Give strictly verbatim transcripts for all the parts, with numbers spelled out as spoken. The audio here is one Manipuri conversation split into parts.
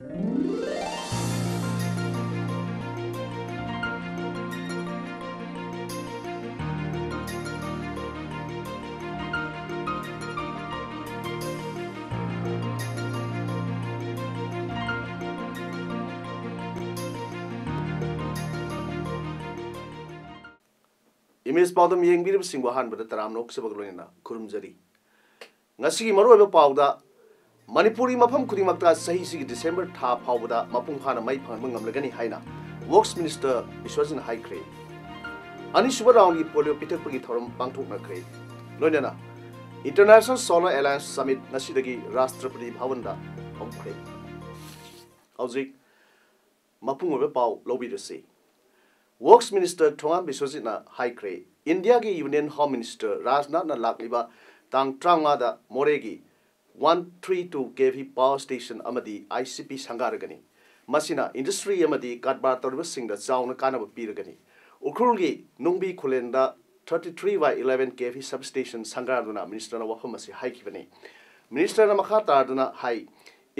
ꯏꯃꯦꯖ ꯄꯥꯎꯗꯝ ꯌꯦꯡꯕꯤꯔꯤꯕꯁꯤꯡꯕꯨ ꯑꯍꯥꯟꯕꯗ ꯇꯔꯥꯝꯅ ꯑꯣꯛꯆꯕꯒ ꯂꯣꯏꯅꯅ ꯈꯨꯔꯨꯝꯖꯔꯤ꯫ ꯉꯁꯤꯒꯤ ꯃꯔꯨꯑꯣꯏꯕ ꯄꯥꯎꯗ, ꯃꯅꯤꯄꯨꯔꯒꯤ ꯃꯐꯝ ꯈꯨꯗꯤꯡꯃꯛꯇ ꯆꯍꯤꯁꯤꯒꯤ ꯗꯤꯁꯦꯝꯕꯔ ꯊꯥ ꯐꯥꯎꯕꯗ ꯃꯄꯨꯡ ꯐꯥꯅ ꯃꯩ ꯐꯪꯍꯟꯕ ꯉꯝꯂꯒꯅꯤ ꯍꯥꯏꯅ ꯋꯔꯛꯁ ꯃꯤꯅꯤꯁꯇꯔ ꯕꯤꯁ꯭ꯋꯖꯤꯠꯅ ꯍꯥꯏꯈ꯭ꯔꯦ꯫ ꯑꯅꯤꯁꯨꯕ ꯔꯥꯎꯟꯒꯤ ꯄꯣꯂꯤꯑꯣ ꯄꯤꯊꯛꯄꯒꯤ ꯊꯧꯔꯝ ꯄꯥꯡꯊꯣꯛꯅꯈ꯭ꯔꯦ꯫ ꯂꯣꯏꯅꯅ ꯏꯟꯇꯔꯅꯦꯁꯅꯦꯜ ꯁꯣꯂꯔ ꯑꯦꯂꯥꯌꯟꯁ ꯁꯃꯤꯠ ꯉꯁꯤꯗꯒꯤ ꯔꯥꯁꯇ꯭ꯔꯄꯇꯤ ꯚꯕꯟꯗ ꯍꯧꯈ꯭ꯔꯦ꯫ ꯍꯧꯖꯤꯛ ꯃꯄꯨꯡ ꯑꯣꯏꯕ ꯄꯥꯎ ꯂꯧꯕꯤꯔꯁꯤ꯫ ꯋꯔꯛꯁ ꯃꯤꯅꯤꯁꯇꯔ ꯊꯣꯉꯥꯝ ꯕꯤꯁ꯭ꯋꯖꯤꯠꯅ ꯍꯥꯏꯈ꯭ꯔꯦ, ꯏꯟꯗꯤꯌꯥꯒꯤ ꯌꯨꯅꯤꯌꯟ ꯍꯣꯝ ꯃꯤꯅꯤꯁꯇꯔ ꯔꯥꯖꯅꯥꯊꯅ ꯂꯥꯛꯂꯤꯕ ꯇꯥꯡ ꯇꯔꯥꯃꯉꯥꯗ ꯃꯣꯔꯦꯒꯤ ꯋꯥꯟ ꯊ꯭ꯔꯤ ꯇꯨ ꯀꯦ ꯚꯤ ꯄꯥꯋꯔ ꯁ꯭ꯇꯦꯁꯟ ꯑꯃꯗꯤ ꯑꯥꯏ ꯁꯤ ꯄꯤ ꯁꯪꯒꯥꯔꯒꯅꯤ꯫ ꯃꯁꯤꯅ ꯏꯟꯗꯁꯇ꯭ꯔꯤ ꯑꯃꯗꯤ ꯀꯔꯕꯥꯔ ꯇꯧꯔꯤꯕꯁꯤꯡꯗ ꯆꯥꯎꯅ ꯀꯥꯟꯅꯕ ꯄꯤꯔꯒꯅꯤ꯫ ꯎꯈ꯭ꯔꯨꯜꯒꯤ ꯅꯨꯡꯕꯤ ꯈꯨꯂꯦꯟꯗ thirty three by eleven K V substation ꯁꯪꯒꯥꯗꯨꯅ ꯃꯤꯅꯤꯁꯇꯔꯅ ꯋꯥꯐꯝ ꯑꯁꯤ ꯍꯥꯏꯈꯤꯕꯅꯤ꯫ ꯃꯤꯅꯤꯁꯇꯔꯅ ꯃꯈꯥ ꯇꯥꯗꯨꯅ ꯍꯥꯏ,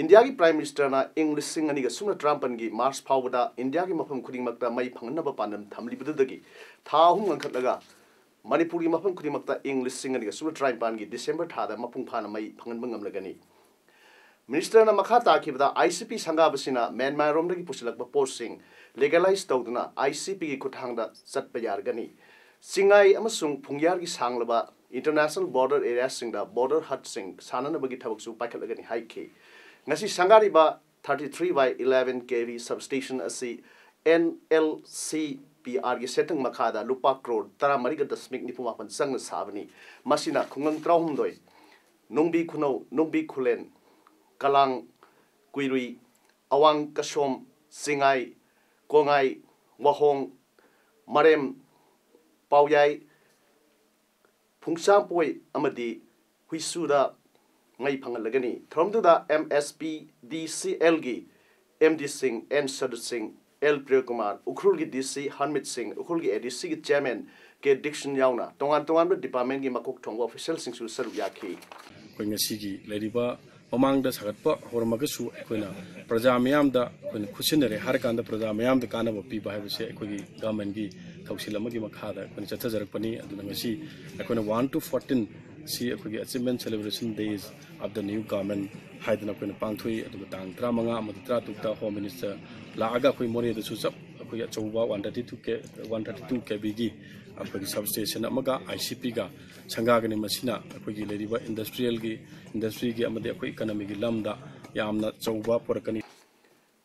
ꯏꯟꯗꯤꯌꯥꯒꯤ ꯄ꯭ꯔꯥꯏꯝ ꯃꯤꯅꯤꯁꯇꯔꯅ ꯏꯪ ꯂꯤꯁꯤꯡ ꯑꯅꯤꯒ ꯁꯨꯞꯅ ꯇꯔꯥꯃꯥꯄꯟꯒꯤ ꯃꯥꯔꯆ ꯐꯥꯎꯕꯗ ꯏꯟꯗꯤꯌꯥꯒꯤ ꯃꯐꯝ ꯈꯨꯗꯤꯡꯃꯛꯇ ꯃꯩ ꯐꯪꯍꯟꯅꯕ ꯄꯥꯟꯗꯝ ꯊꯝꯂꯤꯕꯗꯨꯗꯒꯤ ꯊꯥ ꯑꯍꯨꯝ ꯉꯟꯈꯠꯂꯒ ꯃꯅꯤꯄꯨꯔꯒꯤ ꯃꯐꯝ ꯈꯨꯗꯤꯡꯃꯛꯇ ꯏꯪ ꯂꯤꯁꯤꯡ ꯑꯅꯤꯒ ꯁꯨꯞꯅ ꯇꯔꯥꯅꯤꯄꯥꯟꯒꯤ ꯗꯤꯁꯦꯝꯕꯔ ꯊꯥꯗ ꯃꯄꯨꯡ ꯐꯥꯅ ꯃꯩ ꯐꯪꯍꯟꯕ ꯉꯝꯂꯒꯅꯤ꯫ ꯃꯤꯅꯤꯁꯇꯔꯅ ꯃꯈꯥ ꯇꯥꯈꯤꯕꯗ, ꯑꯥꯏ ꯁꯤ ꯄꯤ ꯁꯪꯒꯥꯕꯁꯤꯅ ꯃ꯭ꯌꯥꯟꯃꯥꯔꯔꯣꯝꯗꯒꯤ ꯄꯨꯁꯤꯜꯂꯛꯄ ꯄꯣꯠꯁꯤꯡ ꯂꯤꯒꯦꯂꯥꯏꯖ ꯇꯧꯗꯨꯅ ꯑꯥꯏ ꯁꯤ ꯄꯤꯒꯤ ꯈꯨꯠꯊꯥꯡꯗ ꯆꯠꯄ ꯌꯥꯔꯒꯅꯤ꯫ ꯆꯤꯡꯉꯥꯏ ꯑꯃꯁꯨꯡ ꯐꯨꯡꯌꯥꯔꯒꯤ ꯁꯥꯡꯂꯕ ꯏꯟꯇꯔꯅꯦꯁꯅꯦꯜ ꯕꯣꯔꯗꯔ ꯑꯦꯔꯤꯌꯥꯁꯤꯡꯗ ꯕꯣꯔꯗꯔ ꯍꯠꯁꯤꯡ ꯁꯥꯅꯅꯕꯒꯤ ꯊꯕꯛꯁꯨ ꯄꯥꯏꯈꯠꯂꯒꯅꯤ ꯍꯥꯏꯈꯤ꯫ ꯉꯁꯤ ꯁꯪꯒꯥꯔꯤꯕ thirty three by eleven K V substation ꯑꯁꯤ ꯑꯦꯟ ꯑꯦꯜ ꯁꯤ ꯄꯤ ꯑꯥꯔꯒꯤ ꯁꯦꯟꯊꯪ ꯃꯈꯥꯗ ꯂꯨꯄꯥ ꯀ꯭ꯔꯣꯔ ꯇꯔꯥꯃꯔꯤꯒ ꯗꯁꯃꯤꯛ ꯅꯤꯐꯨ ꯃꯥꯄꯟ ꯆꯪꯅ ꯁꯥꯕꯅꯤ꯫ ꯃꯁꯤꯅ ꯈꯨꯡꯒꯪ ꯇꯔꯥꯍꯨꯝꯗꯣꯏ, ꯅꯨꯡꯕꯤ ꯈꯨꯅꯧ, ꯅꯨꯡꯕꯤ ꯈꯨꯂꯦꯟ, ꯀꯂꯥꯡ, ꯀꯨꯏꯔꯨꯏ, ꯑꯋꯥꯡ ꯀꯁꯣꯝ, ꯆꯤꯡꯉꯥꯏ, ꯀꯣꯡꯉꯥꯏ, ꯋꯥꯍꯣꯡ, ꯃꯔꯦꯝ, ꯄꯥꯎꯌꯥꯏ, ꯐꯨꯡꯆꯥꯄꯣꯏ ꯑꯃꯗꯤ ꯍꯨꯏꯁꯨꯗ ꯃꯩ ꯐꯪꯍꯜꯂꯒꯅꯤ꯫ ꯊꯧꯔꯝꯗꯨꯗ ꯑꯦꯝ ꯑꯦꯁ ꯄꯤ ꯗꯤ ꯁꯤ ꯑꯦꯜꯒꯤ ꯑꯦꯝ ꯗꯤ ꯁꯤꯡ, ꯑꯦꯟ ꯁꯔꯗꯨ ꯁꯤꯡ, ꯑꯦꯜ ꯄ꯭ꯔꯤꯌꯀꯨꯃꯥꯔ, ꯎꯈ꯭ꯔꯨꯜꯒꯤ ꯗꯤ ꯁꯤ ꯍꯔꯃꯤꯠ ꯁꯤꯡ, ꯎꯈ꯭ꯔꯨꯜꯒꯤ ꯑꯦ ꯗꯤ ꯁꯤꯒꯤ ꯆꯤꯌꯔꯃꯦꯟ ꯀꯦ ꯗꯤꯛꯁꯟ ꯌꯥꯎꯅ ꯇꯣꯉꯥꯟ ꯇꯣꯉꯥꯟꯕ ꯗꯤꯄꯥꯔꯠꯃꯦꯟꯒꯤ ꯃꯀꯣꯛ ꯊꯣꯡꯕ ꯑꯣꯐꯤꯁꯤꯌꯦꯜꯁꯤꯡꯁꯨ ꯁꯔꯨꯛ ꯌꯥꯈꯤ꯫ ꯑꯩꯈꯣꯏ ꯉꯁꯤꯒꯤ ꯂꯩꯔꯤꯕ ꯃꯃꯥꯡꯗ ꯁꯥꯒꯠꯄ ꯍꯧꯔꯝꯃꯒꯁꯨ ꯑꯩꯈꯣꯏꯅ ꯄ꯭ꯔꯖꯥ ꯃꯤꯌꯥꯝꯗ ꯑꯩꯈꯣꯏꯅ ꯈꯨꯠꯁꯤꯟꯅꯔꯦ ꯍꯥꯏꯔꯀꯥꯟꯗ ꯄ꯭ꯔꯖꯥ ꯃꯤꯌꯥꯝꯗ ꯀꯥꯟꯅꯕ ꯄꯤꯕ ꯍꯥꯏꯕꯁꯦ ꯑꯩꯈꯣꯏꯒꯤ ꯒꯚꯔꯟꯃꯦꯟꯒꯤ ꯊꯧꯁꯤꯜ ꯑꯃꯒꯤ ꯃꯈꯥꯗ ꯑꯩꯈꯣꯏꯅ ꯆꯠꯊꯖꯔꯛꯄꯅꯤ꯫ ꯑꯗꯨꯅ ꯉꯁꯤ ꯑꯩꯈꯣꯏꯅ one to fourteen ꯁꯤ ꯑꯩꯈꯣꯏꯒꯤ Achievement Celebration Days of the New Government ꯍꯥꯏꯗꯅ ꯑꯩꯈꯣꯏꯅ ꯄꯥꯡꯊꯣꯛꯏ꯫ ꯑꯗꯨꯒ ꯇꯥꯡ ꯇꯔꯥꯃꯉꯥ ꯑꯃꯗꯤ ꯇꯔꯥꯇꯔꯨꯛꯇ Home Minister ꯂꯥꯛꯑꯒ ꯑꯩꯈꯣꯏ ꯃꯣꯔꯦꯗꯁꯨ ꯆꯞ ꯑꯩꯈꯣꯏꯒꯤ ꯑꯆꯧꯕ one thirty two K, one thirty two KVꯒꯤ ꯑꯩꯈꯣꯏꯒꯤ substation ꯑꯃꯒ ICPꯒ ꯁꯪꯒꯥꯒꯅꯤ꯫ ꯃꯁꯤꯅ ꯑꯩꯈꯣꯏꯒꯤ ꯂꯩꯔꯤꯕ industrialꯒꯤ, industryꯒꯤ ꯑꯃꯗꯤ ꯑꯩꯈꯣꯏ economyꯒꯤ ꯂꯝꯗ ꯌꯥꯝꯅ ꯆꯥꯎꯕ ꯄꯨꯔꯛꯀꯅꯤ꯫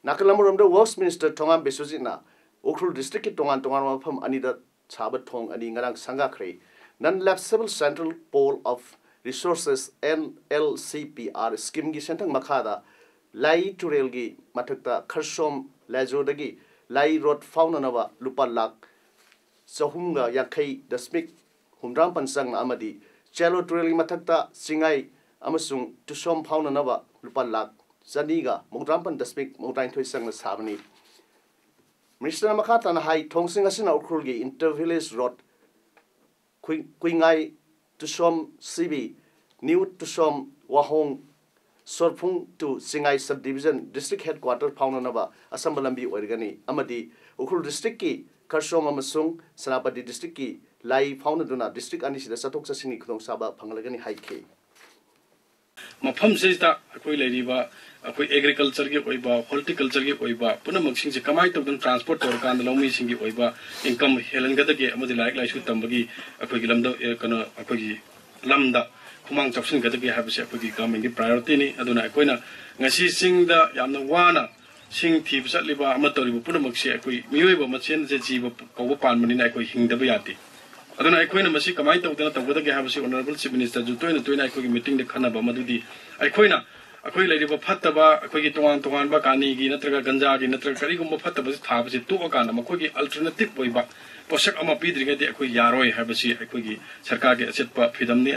ꯅꯥꯀꯜ ꯑꯃꯔꯣꯝꯗ Works Minister ꯊꯣꯉꯥꯝ ꯕꯤꯁ꯭ꯋꯖꯤꯠꯅ ꯎꯈ꯭ꯔꯨꯜ districtꯀꯤ ꯇꯣꯉꯥꯟ ꯇꯣꯉꯥꯟꯕ ꯃꯐꯝ ꯑꯅꯤꯗ ꯁꯥꯕ ꯊꯣꯡ ꯑꯅꯤ ꯉꯔꯥꯡ ꯁꯪꯒꯥꯈ꯭ꯔꯦ꯫ Non Lapsable Central Pool of Resources, NLCPR schemeꯒꯤ ꯁꯦꯟꯊꯪ ꯃꯈꯥꯗ ꯂꯥꯏ ꯇꯨꯔꯦꯜꯒꯤ ꯃꯊꯛꯇ ꯈꯔꯁꯣꯝ ꯂꯥꯏꯖꯣꯗꯒꯤ ꯂꯥꯏ ꯔꯣꯗ ꯐꯥꯎꯅꯅꯕ ꯂꯨꯄꯥ ꯂꯥꯈ ꯆꯍꯨꯝꯒ ꯌꯥꯡꯈꯩ ꯗꯁꯃꯤꯛ ꯍꯨꯝꯗ꯭ꯔꯥ ꯃꯥꯄꯟ ꯆꯪꯅ ꯑꯃꯗꯤ ꯆꯦꯂꯣ ꯇꯨꯔꯦꯜꯒꯤ ꯃꯊꯛꯇ ꯆꯤꯡꯉꯥꯏ ꯑꯃꯁꯨꯡ ꯇꯨꯁꯣꯝ ꯐꯥꯎꯅꯅꯕ ꯂꯨꯄꯥ ꯂꯥꯈ ꯆꯅꯤꯒ ꯃꯧꯗ꯭ꯔꯥ ꯃꯥꯄꯟ ꯗꯁꯃꯤꯛ ꯃꯧꯗ꯭ꯔꯥꯅꯤꯊꯣꯏ ꯆꯪꯅ ꯁꯥꯕꯅꯤ꯫ Ministerꯅ ꯃꯈꯥ ꯇꯥꯅ ꯍꯥꯏ, ꯊꯣꯡꯁꯤꯡ ꯑꯁꯤꯅ ꯎꯈ꯭ꯔꯨꯜꯒꯤ Inter Village Road, ꯀꯨꯏ-, ꯀꯨꯏꯉꯥꯏ ꯇꯨꯁꯣꯝ CB, New ꯇꯨꯁꯣꯝ ꯋꯥꯍꯣꯡ, ꯁꯣꯔꯐꯨꯡ to Chingai Sub Division District Headquarter ꯐꯥꯎꯅꯅꯕ ꯑꯁꯝꯕ ꯂꯝꯕꯤ ꯑꯣꯏꯔꯒꯅꯤ ꯑꯃꯗꯤ ꯎꯈ꯭ꯔꯨꯜ districtꯀꯤ ꯈꯔꯁꯣꯝ ꯑꯃꯁꯨꯡ ꯁꯦꯅꯥꯄꯇꯤ districtꯀꯤ ꯂꯥꯏ ꯐꯥꯎꯅꯗꯨꯅ district ꯑꯅꯤꯁꯤꯗ ꯆꯠꯊꯣꯛ ꯆꯠꯁꯤꯟꯒꯤ ꯈꯨꯗꯣꯡꯆꯥꯕ ꯐꯪꯍꯜꯂꯒꯅꯤ ꯍꯥꯏꯈꯤ꯫ ꯃꯐꯝꯁꯤꯗ ꯑꯩꯈꯣꯏ ꯂꯩꯔꯤꯕ ꯑꯩꯈꯣꯏ agricultureꯒꯤ ꯑꯣꯏꯕ, horticultureꯒꯤ ꯑꯣꯏꯕ ꯄꯨꯝꯅꯃꯛꯁꯤꯡꯁꯦ ꯀꯃꯥꯏꯅ ꯇꯧꯗꯅ transport ꯇꯧꯔꯀꯥꯟꯗ ꯂꯧꯃꯤꯁꯤꯡꯒꯤ ꯑꯣꯏꯕ income ꯍꯦꯜꯍꯟꯒꯗꯒꯦ ꯑꯃꯗꯤ ꯂꯥꯏꯔꯤꯛ ꯂꯥꯏꯁꯨ ꯇꯝꯕꯒꯤ ꯑꯩꯈꯣꯏꯒꯤ ꯂꯝꯗ, ꯑꯦ, ꯀꯩꯅꯣ, ꯑꯩꯈꯣꯏꯒꯤ ꯂꯝꯗ ꯈꯨꯃꯥꯡ ꯆꯥꯎꯁꯤꯟꯒꯗꯒꯦ ꯍꯥꯏꯕꯁꯦ ꯑꯩꯈꯣꯏꯒꯤ governmentꯀꯤ priorityꯅꯤ꯫ ꯑꯗꯨꯅ ꯑꯩꯈꯣꯏꯅ ꯉꯁꯤ ꯆꯤꯡꯗ ꯌꯥꯝꯅ ꯋꯥꯅ ꯁꯤꯡ ꯊꯤꯕ ꯆꯠꯂꯤꯕ ꯑꯃ ꯇꯧꯔꯤꯕ ꯄꯨꯝꯅꯃꯛꯁꯦ ꯑꯩꯈꯣꯏ ꯃꯤꯑꯣꯏꯕ ꯃꯁꯦꯟꯁꯦ ꯖꯤꯕ ꯀꯧꯕ ꯄꯥꯟꯕꯅꯤꯅ ꯑꯩꯈꯣꯏ ꯍꯤꯡꯗꯕ ꯌꯥꯗꯦ꯫ ꯑꯗꯨꯅ ꯑꯩꯈꯣꯏꯅ ꯃꯁꯤ ꯀꯃꯥꯏꯅ ꯇꯧꯗꯅ ꯇꯧꯒꯗꯒꯦ ꯍꯥꯏꯕꯁꯤ Honourable Chief Ministerꯁꯨ ꯇꯣꯏꯅ ꯇꯣꯏꯅ ꯑꯩꯈꯣꯏꯒꯤ meetingꯗ ꯈꯟꯅꯕ, ꯃꯗꯨꯗꯤ ꯑꯩꯈꯣꯏꯅ ꯑꯩꯈꯣꯏ ꯂꯩꯔꯤꯕ ꯐꯠꯇꯕ, ꯑꯩꯈꯣꯏꯒꯤ ꯇꯣꯉꯥꯟ ꯇꯣꯉꯥꯟꯕ ꯀꯥꯅꯤꯒꯤ ꯅꯠꯇ꯭ꯔꯒ ꯒꯟꯖꯥꯒꯤ ꯅꯠꯇ꯭ꯔꯒ ꯀꯔꯤꯒꯨꯝꯕ ꯐꯠꯇꯕꯁꯤ ꯊꯥꯕꯁꯤ ꯇꯣꯛꯑꯀꯥꯟꯗ ꯃꯈꯣꯏꯒꯤ alternative ꯑꯣꯏꯕ ꯄꯣꯠꯁꯛ ꯑꯃ ꯄꯤꯗ꯭ꯔꯤꯉꯩꯗꯤ ꯑꯩꯈꯣꯏ ꯌꯥꯔꯣꯏ ꯍꯥꯏꯕꯁꯤ ꯑꯩꯈꯣꯏꯒꯤ ꯁꯔꯀꯥꯔꯒꯤ ꯑꯆꯦꯠꯄ ꯐꯤꯗꯝꯅꯤ꯫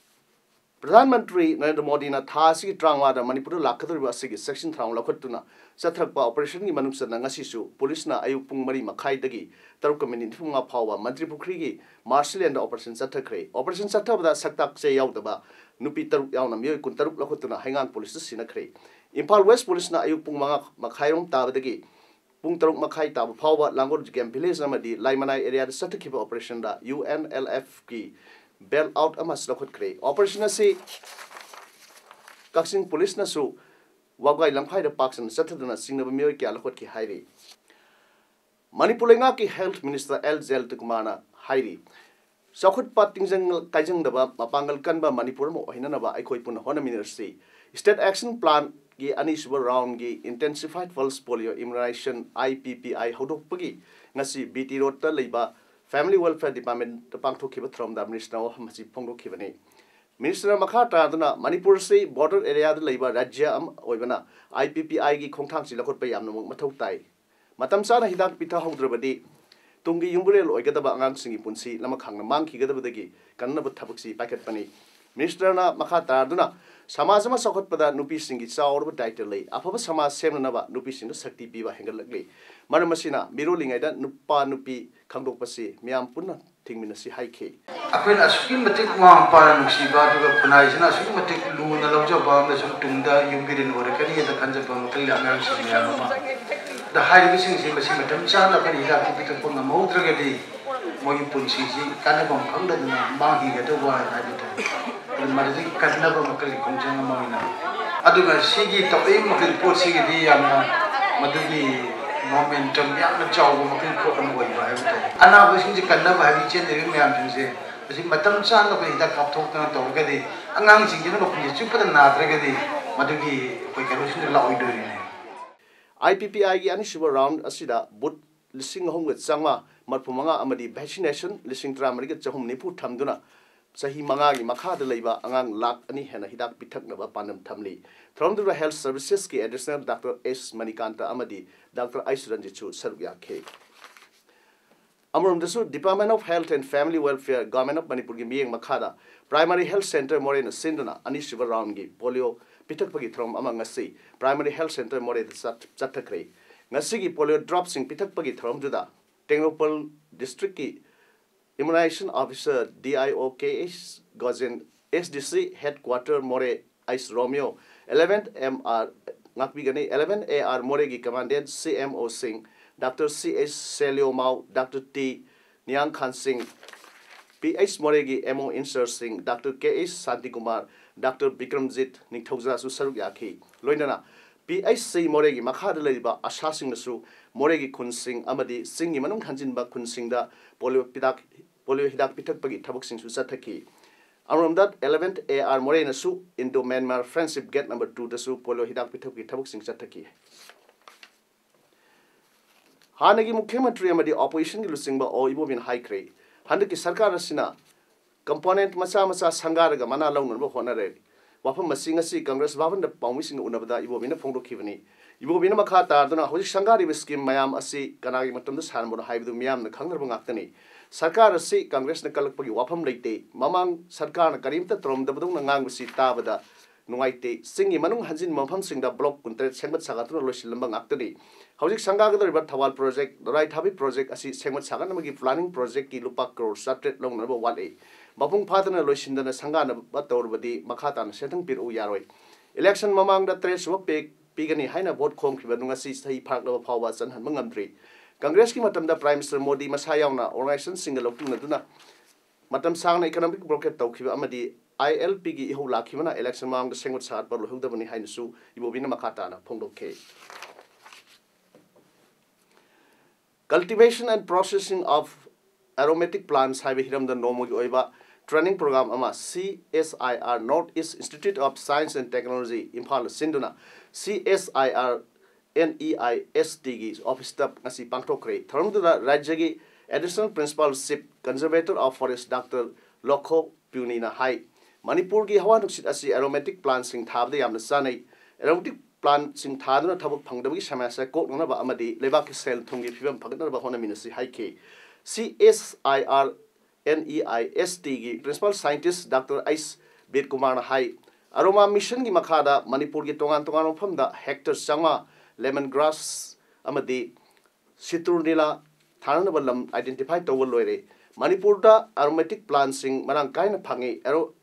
ꯄ꯭ꯔꯙꯥꯟ ꯃꯟꯇ꯭ꯔꯤ ꯅꯔꯦꯟꯗ꯭ꯔ ꯃꯣꯗꯤꯅ ꯊꯥ ꯑꯁꯤꯒꯤ ꯇꯔꯥꯃꯉꯥꯗ ꯃꯅꯤꯄꯨꯔꯗ ꯂꯥꯛꯀꯗꯧꯔꯤꯕ ꯑꯁꯤꯒꯤ ꯆꯦꯛꯁꯤꯟ ꯊꯧꯔꯥꯡ ꯂꯧꯈꯠꯇꯨꯅ ꯆꯠꯊꯔꯛꯄ operationꯒꯤ ꯃꯅꯨꯡ ꯆꯟꯅ ꯉꯁꯤꯁꯨ ꯄꯨꯂꯤꯁꯅ ꯑꯌꯨꯛ ꯄꯨꯡ ꯃꯔꯤ ꯃꯈꯥꯏꯗꯒꯤ ꯇꯔꯨꯛꯀ ꯃꯤꯅꯤꯠ ꯅꯤꯐꯨꯃꯉꯥ ꯐꯥꯎꯕ ꯃꯟꯇ꯭ꯔꯤ ꯄꯨꯈ꯭ꯔꯤꯒꯤ ꯃꯥꯔꯁꯤꯂꯦꯟꯗ operation ꯆꯠꯊꯈ꯭ꯔꯦ꯫ Operation ꯆꯠꯊꯕꯗ ꯁꯛꯇꯥꯛ ꯆꯦ ꯌꯥꯎꯗꯕ ꯅꯨꯄꯤ ꯇꯔꯨꯛ ꯌꯥꯎꯅ ꯃꯤꯑꯣꯏ ꯀꯨꯟꯇꯔꯨꯛ ꯂꯧꯈꯠꯇꯨꯅ ꯍꯩꯉꯥꯡ ꯄꯨꯂꯤꯁꯇ ꯁꯤꯟꯅꯈ꯭ꯔꯦ꯫ ꯏꯝꯐꯥꯜ ꯋꯦꯁ ꯄꯨꯂꯤꯁꯅ ꯑꯌꯨꯛ ꯄꯨꯡ ꯃꯉꯥ ꯃꯈꯥꯏꯔꯣꯝ ꯇꯥꯕꯗꯒꯤ ꯄꯨꯡ ꯇꯔꯨꯛ ꯃꯈꯥꯏ ꯇꯥꯕ ꯐꯥꯎꯕ ꯂꯥꯡꯒꯣꯜ ꯖꯤꯀꯦꯝ ꯚꯤꯂꯦꯖ ꯑꯃꯗꯤ ꯂꯥꯏꯃꯅꯥꯏ ꯑꯦꯔꯤꯌꯥꯗ ꯆꯠꯊꯈꯤꯕ ꯑꯣꯄꯔꯦꯁꯟꯗ ꯌꯨ ꯑꯦꯟ ꯑꯦꯜ ꯑꯦꯐꯀꯤ ꯕꯦꯜ ꯑꯥꯎꯠ ꯑꯃꯁꯨ ꯂꯧꯈꯠꯈ꯭ꯔꯦ꯫ ꯑꯣꯄꯔꯦꯁꯟ ꯑꯁꯤ ꯀꯛꯆꯤꯡ ꯄꯨꯂꯤꯁꯅꯁꯨ ꯋꯥꯕꯒꯥꯏ ꯂꯝꯈꯥꯏꯗ ꯄꯥꯛ ꯁꯟꯅ ꯆꯠꯊꯗꯨꯅ ꯆꯤꯡꯅꯕ ꯃꯤꯑꯣꯏ ꯀꯌꯥ ꯂꯧꯈꯠꯈꯤ ꯍꯥꯏꯔꯤ꯫ ꯃꯅꯤꯄꯨꯔ ꯂꯩꯉꯥꯛꯀꯤ ꯍꯦꯜꯊ ꯃꯤꯅꯤꯁꯇꯔ ꯑꯦꯜ ꯖꯌꯟꯇꯀꯨꯃꯥꯔꯅ ꯍꯥꯏꯔꯤ, ꯆꯥꯎꯈꯠꯄ ꯇꯤꯡꯖꯪ ꯀꯥꯏꯖꯪꯗꯕ ꯃꯄꯥꯡꯒꯜ ꯀꯟꯕ ꯃꯅꯤꯄꯨꯔ ꯑꯃ ꯑꯣꯏꯍꯟꯅꯅꯕ ꯑꯩꯈꯣꯏ ꯄꯨꯟꯅ ꯍꯣꯠꯅꯃꯤꯟꯅꯔꯁꯤ꯫ ꯁ꯭ꯇꯦꯠ ꯑꯦꯛꯁꯟ ꯄ꯭ꯂꯥꯟꯒꯤ ꯑꯅꯤꯁꯨꯕ ꯔꯥꯎꯟꯒꯤ intensified pulse polio immunisation, I P P I, ꯍꯧꯗꯣꯛꯄꯒꯤ ꯉꯁꯤ ꯕꯤ ꯇꯤ ꯔꯣꯗꯇ ꯂꯩꯕ ꯐꯦꯃꯤꯂꯤ ꯋꯦꯜꯐꯤꯌꯔ ꯗꯤꯄꯥꯔꯠꯃꯦꯟꯇ ꯄꯥꯡꯊꯣꯛꯈꯤꯕ ꯊꯧꯔꯝꯗ ꯃꯤꯅꯤꯁꯇꯔꯅ ꯋꯥꯐꯝ ꯑꯁꯤ ꯐꯣꯡꯗꯣꯛꯈꯤꯕꯅꯤ꯫ ꯃꯤꯅꯤꯁꯇꯔꯅ ꯃꯈꯥ ꯇꯥꯗꯨꯅ ꯃꯅꯤꯄꯨꯔ ꯑꯁꯤ ꯕꯣꯔꯗꯔ ꯑꯦꯔꯤꯌꯥꯗ ꯂꯩꯕ ꯔꯥꯖ꯭ꯌ ꯑꯃ ꯑꯣꯏꯕꯅ ꯑꯥꯏ ꯄꯤ ꯄꯤ ꯑꯥꯏꯒꯤ ꯈꯣꯡꯊꯥꯡꯁꯤ ꯂꯧꯈꯠꯄ ꯌꯥꯝꯅꯃꯛ ꯃꯊꯧ ꯇꯥꯏ꯫ ꯃꯇꯝ ꯆꯥꯅ ꯍꯤꯗꯥꯛ ꯄꯤꯊꯍꯧꯗ꯭ꯔꯕꯗꯤ ꯇꯨꯡꯒꯤ ꯌꯨꯝꯕꯨꯔꯦꯜ ꯑꯣꯏꯒꯗꯕ ꯑꯉꯥꯡꯁꯤꯡꯒꯤ ꯄꯨꯟꯁꯤ ꯂꯃꯈꯥꯡꯅ ꯃꯥꯡꯈꯤꯒꯗꯕꯗꯒꯤ ꯀꯟꯅꯕ ꯊꯕꯛꯁꯤ ꯄꯥꯏꯈꯠꯄꯅꯤ꯫ ꯃꯤꯅꯤꯁꯇꯔꯅ ꯃꯈꯥ ꯇꯥꯗꯨꯅ ꯁꯃꯥꯖ ꯑꯃ ꯆꯥꯎꯈꯠꯄꯗ ꯅꯨꯄꯤꯁꯤꯡꯒꯤ ꯆꯥꯎꯔꯕ ꯗꯥꯌꯤꯇ꯭ꯋ ꯂꯩ꯫ ꯑꯐꯕ ꯁꯃꯥꯖ ꯁꯦꯝꯅꯅꯕ ꯅꯨꯄꯤꯁꯤꯡꯗ ꯁꯛꯇꯤ ꯄꯤꯕ ꯍꯦꯟꯒꯠꯂꯛꯂꯤ꯫ ꯃꯔꯝ ꯑꯁꯤꯅ ꯃꯤꯔꯣꯜꯂꯤꯉꯩꯗ ꯅꯨꯄꯥ ꯅꯨꯄꯤ ꯈꯪꯗꯣꯛꯄꯁꯤ ꯃꯤꯌꯥꯝ ꯄꯨꯟꯅ ꯊꯤꯡꯃꯤꯟꯅꯁꯤ ꯍꯥꯏꯈꯤ꯫ ꯑꯩꯈꯣꯏꯅ ꯑꯁꯨꯛꯀꯤ ꯃꯇꯤꯛ ꯃꯃꯥ ꯃꯄꯥꯅ ꯅꯨꯡꯁꯤꯕ, ꯑꯗꯨꯒ ꯈꯨꯟꯅꯥꯏꯁꯤꯅ ꯑꯁꯨꯛꯀꯤ ꯃꯇꯤꯛ ꯂꯨꯅ ꯂꯧꯖꯕ ꯑꯃꯁꯨꯡ ꯇꯨꯡꯗ ꯌꯨꯝꯕꯤꯔꯦꯟ ꯑꯣꯏꯔꯛꯀꯅꯤꯅ ꯈꯟꯖꯕ ꯃꯈꯜꯒꯤ ꯑꯉꯥꯡꯁꯤꯡ ꯃꯌꯥꯝ ꯑꯃ, ꯑꯗ ꯍꯥꯏꯔꯤꯕꯁꯤꯡꯁꯤ ꯃꯁꯤ ꯃꯇꯝ ꯆꯥꯅ ꯑꯩꯈꯣꯏꯅ ꯍꯤꯗꯥꯛꯇꯤ ꯄꯤꯊꯛꯄ ꯉꯝꯍꯧꯗ꯭ꯔꯒꯗꯤ ꯃꯣꯏꯒꯤ ꯄꯨꯟꯁꯤꯁꯤ ꯀꯥꯟꯅꯐꯝ ꯈꯪꯗꯗꯅ ꯃꯥꯡꯈꯤꯒꯗꯧꯕ ꯍꯥꯏꯕ ꯇꯥꯏ꯫ ꯑꯗꯨ ꯃꯗꯨꯗꯒꯤ ꯀꯟꯅꯕ ꯃꯈꯜꯒꯤ ꯈꯣꯡꯖꯪ ꯑꯃ ꯑꯣꯏꯅ, ꯑꯗꯨꯒ ꯁꯤꯒꯤ ꯇꯧꯔꯛꯏꯕ ꯃꯈꯩ ꯄꯣꯠꯁꯤꯒꯤꯗꯤ ꯌꯥꯝꯅ ꯃꯗꯨꯒꯤ momentum ꯌꯥꯝꯅ ꯆꯥꯎꯕ ꯃꯈꯜꯒꯤ ꯄꯣꯠ ꯑꯃ ꯑꯣꯏꯕ ꯍꯥꯏꯕ ꯇꯥꯏ꯫ ꯑꯅꯥꯕꯁꯤꯡꯁꯦ ꯀꯟꯅꯕ ꯍꯥꯏꯕꯗꯤ ꯆꯦꯟꯗꯔꯤꯕ ꯃꯌꯥꯝꯁꯤꯡꯁꯦ ꯃꯁꯤ ꯃꯇꯝ ꯆꯥꯅ ꯑꯩꯈꯣꯏ ꯍꯤꯗꯥꯛ ꯀꯥꯞꯊꯣꯛꯇꯅ ꯇꯧꯔꯒꯗꯤ ꯑꯉꯥꯡꯁꯤꯡꯁꯤꯅ ꯃꯄꯨꯟꯁꯤ ꯆꯨꯞꯄꯗ ꯅꯥꯗ꯭ꯔꯒꯗꯤ ꯃꯗꯨꯒꯤ ꯑꯩꯈꯣꯏ ꯀꯩꯅꯣꯁꯤꯡꯗꯨ ꯂꯥꯛꯑꯣꯏꯗꯣꯔꯤꯅꯦ꯫ ꯑꯥꯏ ꯄꯤ ꯄꯤ ꯑꯥꯏꯒꯤ ꯑꯅꯤꯁꯨꯕ ꯔꯥꯎꯟ ꯑꯁꯤꯗ ꯕꯨꯠ ꯂꯤꯁꯤꯡ ꯑꯍꯨꯝꯒ ꯆꯥꯝꯃꯉꯥ ꯃꯔꯤꯐꯨ ꯃꯉꯥ ꯑꯃꯗꯤ ꯚꯦꯛꯁꯤꯅꯦꯁꯟ ꯂꯤꯁꯤꯡ ꯇꯔꯥꯃꯔꯤꯒ ꯆꯍꯨꯝ ꯅꯤꯐꯨ ꯊꯝꯗꯨꯅ ꯆꯍꯤ ꯃꯉꯥꯒꯤ ꯃꯈꯥꯗ ꯂꯩꯕ ꯑꯉꯥꯡ ꯂꯥꯈ ꯑꯅꯤ ꯍꯦꯟꯅ ꯍꯤꯗꯥꯛ ꯄꯤꯊꯛꯅꯕ ꯄꯥꯟꯗꯝ ꯊꯝꯂꯤ꯫ ꯊꯧꯔꯝꯗꯨꯗ ꯍꯦꯜꯊ ꯁꯔꯚꯤꯁꯦꯁꯀꯤ ꯑꯦꯗꯤꯁꯅꯦꯜ ꯗꯥꯛꯇꯔ ꯑꯦꯁ ꯃꯅꯤꯀꯥꯟꯇ ꯑꯃꯗꯤ ꯗꯥꯛꯇꯔ ꯑꯩꯁ ꯔꯟꯖꯤꯠꯁꯨ ꯁꯔꯨꯛ ꯌꯥꯈꯤ꯫ ꯑꯃꯔꯣꯝꯗꯁꯨ Department of Health and Family Welfare, Government of ꯃꯅꯤꯄꯨꯔꯒꯤ ꯃꯤꯠꯌꯦꯡ ꯃꯈꯥꯗ ꯄ꯭ꯔꯥꯏꯃꯥꯔꯤ ꯍꯦꯜꯊ ꯁꯦꯟꯇꯔ ꯃꯣꯔꯦꯅ ꯁꯤꯟꯗꯨꯅ ꯑꯅꯤꯁꯨꯕ ꯔꯥꯎꯟꯒꯤ ꯄꯣꯂꯤꯑꯣ ꯄꯤꯊꯛꯄꯒꯤ ꯊꯧꯔꯝ ꯑꯃ ꯉꯁꯤ ꯄ꯭ꯔꯥꯏꯃꯥꯔꯤ ꯍꯦꯜꯊ ꯁꯦꯟꯇꯔ ꯃꯣꯔꯦꯗ ꯆꯠ-, ꯆꯠꯊꯈ꯭ꯔꯦ꯫ ꯉꯁꯤꯒꯤ ꯄꯣꯂꯤꯑꯣ ꯗ꯭ꯔꯣꯞꯁꯤꯡ ꯄꯤꯊꯛꯄꯒꯤ ꯊꯧꯔꯝꯗꯨꯗ ꯇꯦꯡꯅꯧꯄꯜ ꯗꯤꯁꯇ꯭ꯔꯤꯛꯀꯤ ꯏꯝꯌꯨꯅꯥꯏꯖꯦꯁꯟ officer D I O K S Gojen S D C headquarter Moreh, H Romeo, eleventh M R ꯉꯥꯛꯄꯤꯒꯅꯤ꯫ eleven A R Moreh ꯒꯤ commandant C M O Singh, Doctor C H Seliomao, Doctor T Niang Khan Singh, P H Moreh ꯒꯤ M O Insar Singh, Doctor K H Santikumar, Doctor Bikramjit ꯅꯤꯡꯊꯧꯖꯥꯁꯨ ꯁꯔꯨꯛ ꯌꯥꯈꯤ꯫ ꯂꯣꯏꯅꯅ P H C Moreh ꯒꯤ ꯃꯈꯥꯗ ꯂꯩꯔꯤꯕ ꯑꯁꯥꯁꯤꯡꯅꯁꯨ ꯃꯣꯔꯦꯒꯤ ꯈꯨꯟꯁꯤꯡ ꯑꯃꯗꯤ ꯆꯤꯡꯒꯤ ꯃꯅꯨꯡ ꯍꯟꯖꯤꯟꯕ ꯈꯨꯟꯁꯤꯡꯗ polio ꯍꯤꯗꯥꯛ, polio ꯍꯤꯗꯥꯛ ꯄꯤꯊꯛꯄꯒꯤ ꯊꯕꯛꯁꯤꯡꯁꯨ ꯆꯠꯊꯈꯤ꯫ ꯑꯃꯔꯣꯝꯗ eleventh A R Moreh ꯅꯁꯨ Indo Myanmar Friendship Gate number two ꯗꯁꯨ polio ꯍꯤꯗꯥꯛ ꯄꯤꯊꯛꯄꯒꯤ ꯊꯕꯛꯁꯤꯡ ꯆꯠꯊꯈꯤ꯫ ꯍꯥꯟꯅꯒꯤ ꯃꯨꯈ꯭ꯌ ꯃꯟꯇ꯭ꯔꯤ ꯑꯃꯗꯤ opposition ꯒꯤ ꯂꯨꯆꯤꯡꯕ ꯑꯣ ꯏꯕꯣꯕꯤꯅ ꯍꯥꯏꯈ꯭ꯔꯦ, ꯍꯟꯗꯛꯀꯤ ꯁꯔꯀꯥꯔ ꯑꯁꯤꯅ component ꯃꯆꯥ ꯃꯆꯥ ꯁꯪꯒꯥꯔꯒ ꯃꯅꯥ ꯂꯧꯅꯅꯕ ꯍꯣꯠꯅꯔꯦ꯫ ꯋꯥꯐꯝ ꯑꯁꯤ ꯉꯁꯤ ꯀꯪꯒ꯭ꯔꯦꯁ ꯚꯕꯟꯗ ꯄꯥꯎꯃꯤꯁꯤꯡꯒ ꯎꯅꯕꯗ ꯏꯕꯣꯕꯤꯅ ꯐꯣꯡꯗꯣꯛꯈꯤꯕꯅꯤ꯫ ꯏꯕꯣꯕꯤꯅ ꯃꯈꯥ ꯇꯥꯗꯨꯅ, ꯍꯧꯖꯤꯛ ꯁꯪꯒꯥꯔꯤꯕ scheme ꯃꯌꯥꯝ ꯑꯁꯤ ꯀꯅꯥꯒꯤ ꯃꯇꯝꯗ ꯁꯥꯔꯝꯕꯅꯣ ꯍꯥꯏꯕꯗꯨ ꯃꯤꯌꯥꯝꯅ ꯈꯪꯅꯔꯕ ꯉꯥꯛꯇꯅꯤ꯫ ꯁꯔꯀꯥꯔ ꯑꯁꯤ ꯀꯪꯒ꯭ꯔꯦꯁꯅ ꯀꯜꯂꯛꯄꯒꯤ ꯋꯥꯐꯝ ꯂꯩꯇꯦ꯫ ꯃꯃꯥꯡ ꯁꯔꯀꯥꯔꯅ ꯀꯔꯤꯝꯇ ꯇꯧꯔꯝꯗꯕꯗꯧꯅ ꯉꯥꯡꯕꯁꯤ ꯇꯥꯕꯗ ꯅꯨꯡꯉꯥꯏꯇꯦ꯫ ꯆꯤꯡꯒꯤ ꯃꯅꯨꯡ ꯍꯟꯖꯤꯟꯕ ꯃꯐꯝꯁꯤꯡꯗ block ꯀꯨꯟꯇꯔꯦꯠ ꯁꯦꯝꯒꯠ ꯁꯥꯒꯠꯇꯨꯅ ꯂꯣꯏꯁꯤꯜꯂꯝꯕ ꯉꯥꯛꯇꯅꯤ꯫ ꯍꯧꯖꯤꯛ ꯁꯪꯒꯥꯒꯗꯧꯔꯤꯕ ꯊꯧꯕꯥꯜ project, ꯗꯣꯔꯥꯏ ꯊꯥꯕꯤ project ꯑꯁꯤ ꯁꯦꯝꯒꯠ ꯁꯥꯒꯠꯅꯕꯒꯤ planning project ꯀꯤ ꯂꯨꯄꯥ ꯀꯔꯣꯔ ꯆꯥꯇ꯭ꯔꯦꯠ ꯂꯧꯅꯅꯕ ꯋꯥꯠꯂꯤ꯫ ꯃꯄꯨꯡ ꯐꯥꯗꯅ ꯂꯣꯏꯁꯤꯟꯗꯅ ꯁꯪꯒꯥꯅꯕ ꯇꯧꯔꯕꯗꯤ ꯃꯈꯥ ꯇꯥꯅ ꯁꯦꯟꯊꯪ ꯄꯤꯔꯛꯎ ꯌꯥꯔꯣꯏ꯫ Election ꯃꯃꯥꯡꯗ ꯇꯔꯦꯠ ꯁꯨꯕ pay ꯄꯤꯒꯅꯤ ꯍꯥꯏꯅ vote ꯈꯣꯝꯈꯤꯕ ꯑꯗꯨ ꯉꯁꯤ ꯆꯍꯤ ꯐꯥꯔꯛꯂꯕ ꯐꯥꯎꯕ ꯆꯟꯍꯟꯕ ꯉꯝꯗ꯭ꯔꯤ꯫ ꯀꯪꯒ꯭ꯔꯦꯁꯀꯤ ꯃꯇꯝꯗ Prime Minister ꯃꯣꯗꯤ ꯃꯁꯥ ꯌꯥꯎꯅ organization ꯁꯤꯡꯒ ꯂꯧꯇꯨꯅꯗꯨꯅ ꯃꯇꯝ ꯁꯥꯡꯅ economic blockade ꯇꯧꯈꯤꯕ ꯑꯃꯗꯤ I L P ꯒꯤ ꯏꯍꯧ ꯂꯥꯛꯈꯤꯕꯅ election ꯃꯃꯥꯡꯗ ꯁꯦꯝꯒꯠ ꯁꯥꯒꯠꯄ ꯂꯣꯏꯍꯧꯗꯕꯅꯤ ꯍꯥꯏꯅꯁꯨ ꯏꯕꯣꯕꯤꯅ ꯃꯈꯥ ꯇꯥꯅ ꯐꯣꯡꯗꯣꯛꯈꯤ꯫ Cultivation and Processing of Aromatic Plants ꯍꯥꯏꯕ ꯍꯤꯔꯝꯗ ꯅꯣꯡꯃꯒꯤ ꯑꯣꯏꯕ training program ꯑꯃ C S I R, North East Institute of Science and Technology, ꯏꯝꯐꯥꯜꯗ ꯁꯤꯟꯗꯨꯅ C S I R N E I S T ꯒꯤ office ꯇ ꯉꯁꯤ ꯄꯥꯡꯊꯣꯛꯈ꯭ꯔꯦ꯫ ꯊꯧꯔꯝꯗꯨꯗ ꯔꯥꯖ꯭ꯌꯒꯤ Additional Principal Chief Conservator of Forest Doctor ꯂꯣꯈꯣ ꯄ꯭ꯌꯨꯅꯤꯅ ꯍꯥꯏ, ꯃꯅꯤꯄꯨꯔꯒꯤ ꯍꯋꯥ ꯅꯨꯡꯁꯤꯠ ꯑꯁꯤ aromatic plant ꯁꯤꯡ ꯊꯥꯕꯗ ꯌꯥꯝꯅ ꯆꯥꯅꯩ꯫ Aromatic plant ꯁꯤꯡ ꯊꯥꯗꯨꯅ ꯊꯕꯛ ꯐꯪꯗꯕꯒꯤ ꯁꯃꯁ꯭ꯌꯥ ꯀꯣꯛꯅꯅꯕ ꯑꯃꯗꯤ ꯂꯩꯕꯥꯛꯀꯤ ꯁꯦꯜ ꯊꯨꯝꯒꯤ ꯐꯤꯕꯝ ꯐꯒꯠꯅꯅꯕ ꯍꯣꯠꯅꯃꯤꯟꯅꯁꯤ ꯍꯥꯏꯈꯤ꯫ C S I R N E I S T ꯒꯤ Principal Scientist Doctor H ꯕꯤꯠꯀꯨꯃꯥꯔꯅ ꯍꯥꯏ, ꯑꯔꯣꯃꯥ ꯃꯤꯁꯟꯒꯤ ꯃꯈꯥꯗ ꯃꯅꯤꯄꯨꯔꯒꯤ ꯇꯣꯉꯥꯟ ꯇꯣꯉꯥꯟꯕ ꯃꯐꯝꯗ hectare ꯆꯥꯝꯃꯉꯥ lemon grass ꯑꯃꯗꯤ ꯁꯤꯇ꯭ꯔꯨꯅꯤꯂꯥ ꯊꯥꯅꯅꯕ ꯂꯝ identify ꯇꯧꯕ ꯂꯣꯏꯔꯦ꯫ ꯃꯅꯤꯄꯨꯔꯗ aromatic plant ꯁꯤꯡ ꯃꯔꯥꯡ ꯀꯥꯏꯅ ꯐꯪꯉꯤ꯫ Aro-,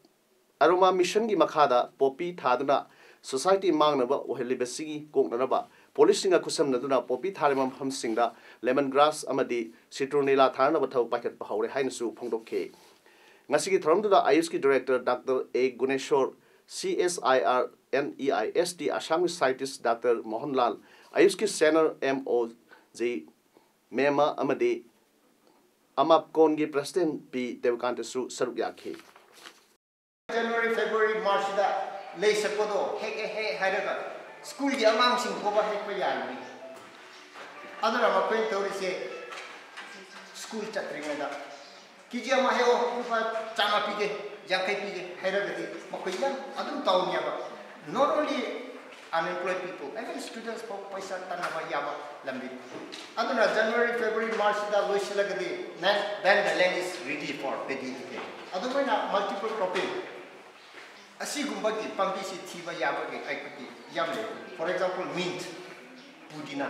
ꯑꯔꯣꯃꯥ ꯃꯤꯁꯟꯒꯤ ꯃꯈꯥꯗ ꯄꯣꯄꯤ ꯊꯥꯗꯨꯅ ꯁꯣꯁꯥꯏꯇꯤ ꯃꯥꯡꯅꯕ ꯑꯣꯏꯍꯜꯂꯤꯕꯁꯤꯒꯤ ꯀꯣꯛꯅꯅꯕ ꯄꯨꯂꯤꯁꯁꯤꯡꯒ ꯈꯨꯠꯁꯝꯅꯗꯨꯅ ꯄꯣꯄꯤ ꯊꯥꯔꯤꯕ ꯃꯐꯝꯁꯤꯡꯗ ꯂꯦꯃꯟ ꯒ꯭ꯔꯥꯁ ꯑꯃꯗꯤ ꯁꯤꯇ꯭ꯔꯨꯅꯤꯂꯥ ꯊꯥꯅꯅꯕ ꯊꯕꯛ ꯄꯥꯏꯈꯠꯄ ꯍꯧꯔꯦ ꯍꯥꯏꯅꯁꯨ ꯐꯣꯡꯗꯣꯛꯈꯤ꯫ ꯉꯁꯤꯒꯤ ꯊꯧꯔꯝꯗꯨꯗ ꯑꯥꯌꯨꯁꯀꯤ ꯗꯤꯔꯦꯛꯇꯔ ꯗꯥꯛꯇꯔ ꯑꯦ ꯒꯨꯅꯦꯁꯣꯔ, ꯁꯤ ꯑꯦꯁ ꯑꯥꯏ ꯑꯥꯔ ꯑꯦꯟ ꯏ ꯑꯥꯏ ꯑꯦꯁ ꯇꯤ ꯑꯁꯥꯝꯒꯤ scientist doctor Mohanlal, ꯑꯥꯌꯨꯁꯀꯤ senior M O J ꯃꯦꯃ ꯑꯃꯗꯤ ꯑꯃꯥꯞꯀꯣꯟꯒꯤ ꯄ꯭ꯔꯁꯤꯗꯦꯟ ꯄꯤ ꯗꯦꯕꯀꯥꯟꯇꯁꯨ ꯁꯔꯨꯛ ꯌꯥꯈꯤ꯫ January, February, March ꯁꯤꯗ ꯂꯩ ꯁꯛꯄꯗꯣ ꯍꯦꯛꯑꯦ ꯍꯦꯛ ꯍꯥꯏꯔꯒ ꯁ꯭ꯀꯨꯜꯒꯤ ꯑꯉꯥꯡꯁꯤꯡ ꯐꯥꯎꯕ ꯍꯦꯛꯄ ꯌꯥꯔꯤꯅꯤ꯫ ꯑꯗꯨꯅ ꯃꯈꯣꯏꯅ ꯇꯧꯔꯤꯁꯦ, ꯁ꯭ꯀꯨꯜ ꯆꯠꯇ꯭ꯔꯤꯉꯩꯗ "ꯀꯦ ꯖꯤ ꯑꯃ ꯍꯦꯛꯑꯣ, ꯂꯨꯄꯥ ꯆꯥꯝꯃ ꯄꯤꯒꯦ, ꯌꯥꯡꯈꯩ ꯄꯤꯒꯦ" ꯍꯥꯏꯔꯒꯗꯤ ꯃꯈꯣꯏ ꯌꯥꯝ ꯑꯗꯨꯝ ꯇꯧꯅꯦꯕ꯫ Not only unemployed people, even students ꯐꯥꯎ ꯄꯩꯁꯥ ꯇꯥꯟꯅꯕ ꯌꯥꯕ ꯂꯝꯕꯤ꯫ ꯑꯗꯨꯅ January, February, March ꯁꯤꯗ ꯂꯣꯏꯁꯤꯜꯂꯒꯗꯤ, then, then the land is ready for paddy again. ꯑꯗꯨꯃꯥꯏꯅ multiple cropping ꯑꯁꯤꯒꯨꯝꯕꯒꯤ ꯄꯥꯝꯕꯤꯁꯤ ꯊꯤꯕ ꯌꯥꯕꯒꯤ ꯑꯩꯈꯣꯏꯒꯤ ꯌꯥꯝ ꯂꯩ꯫ For example, mint, pudina.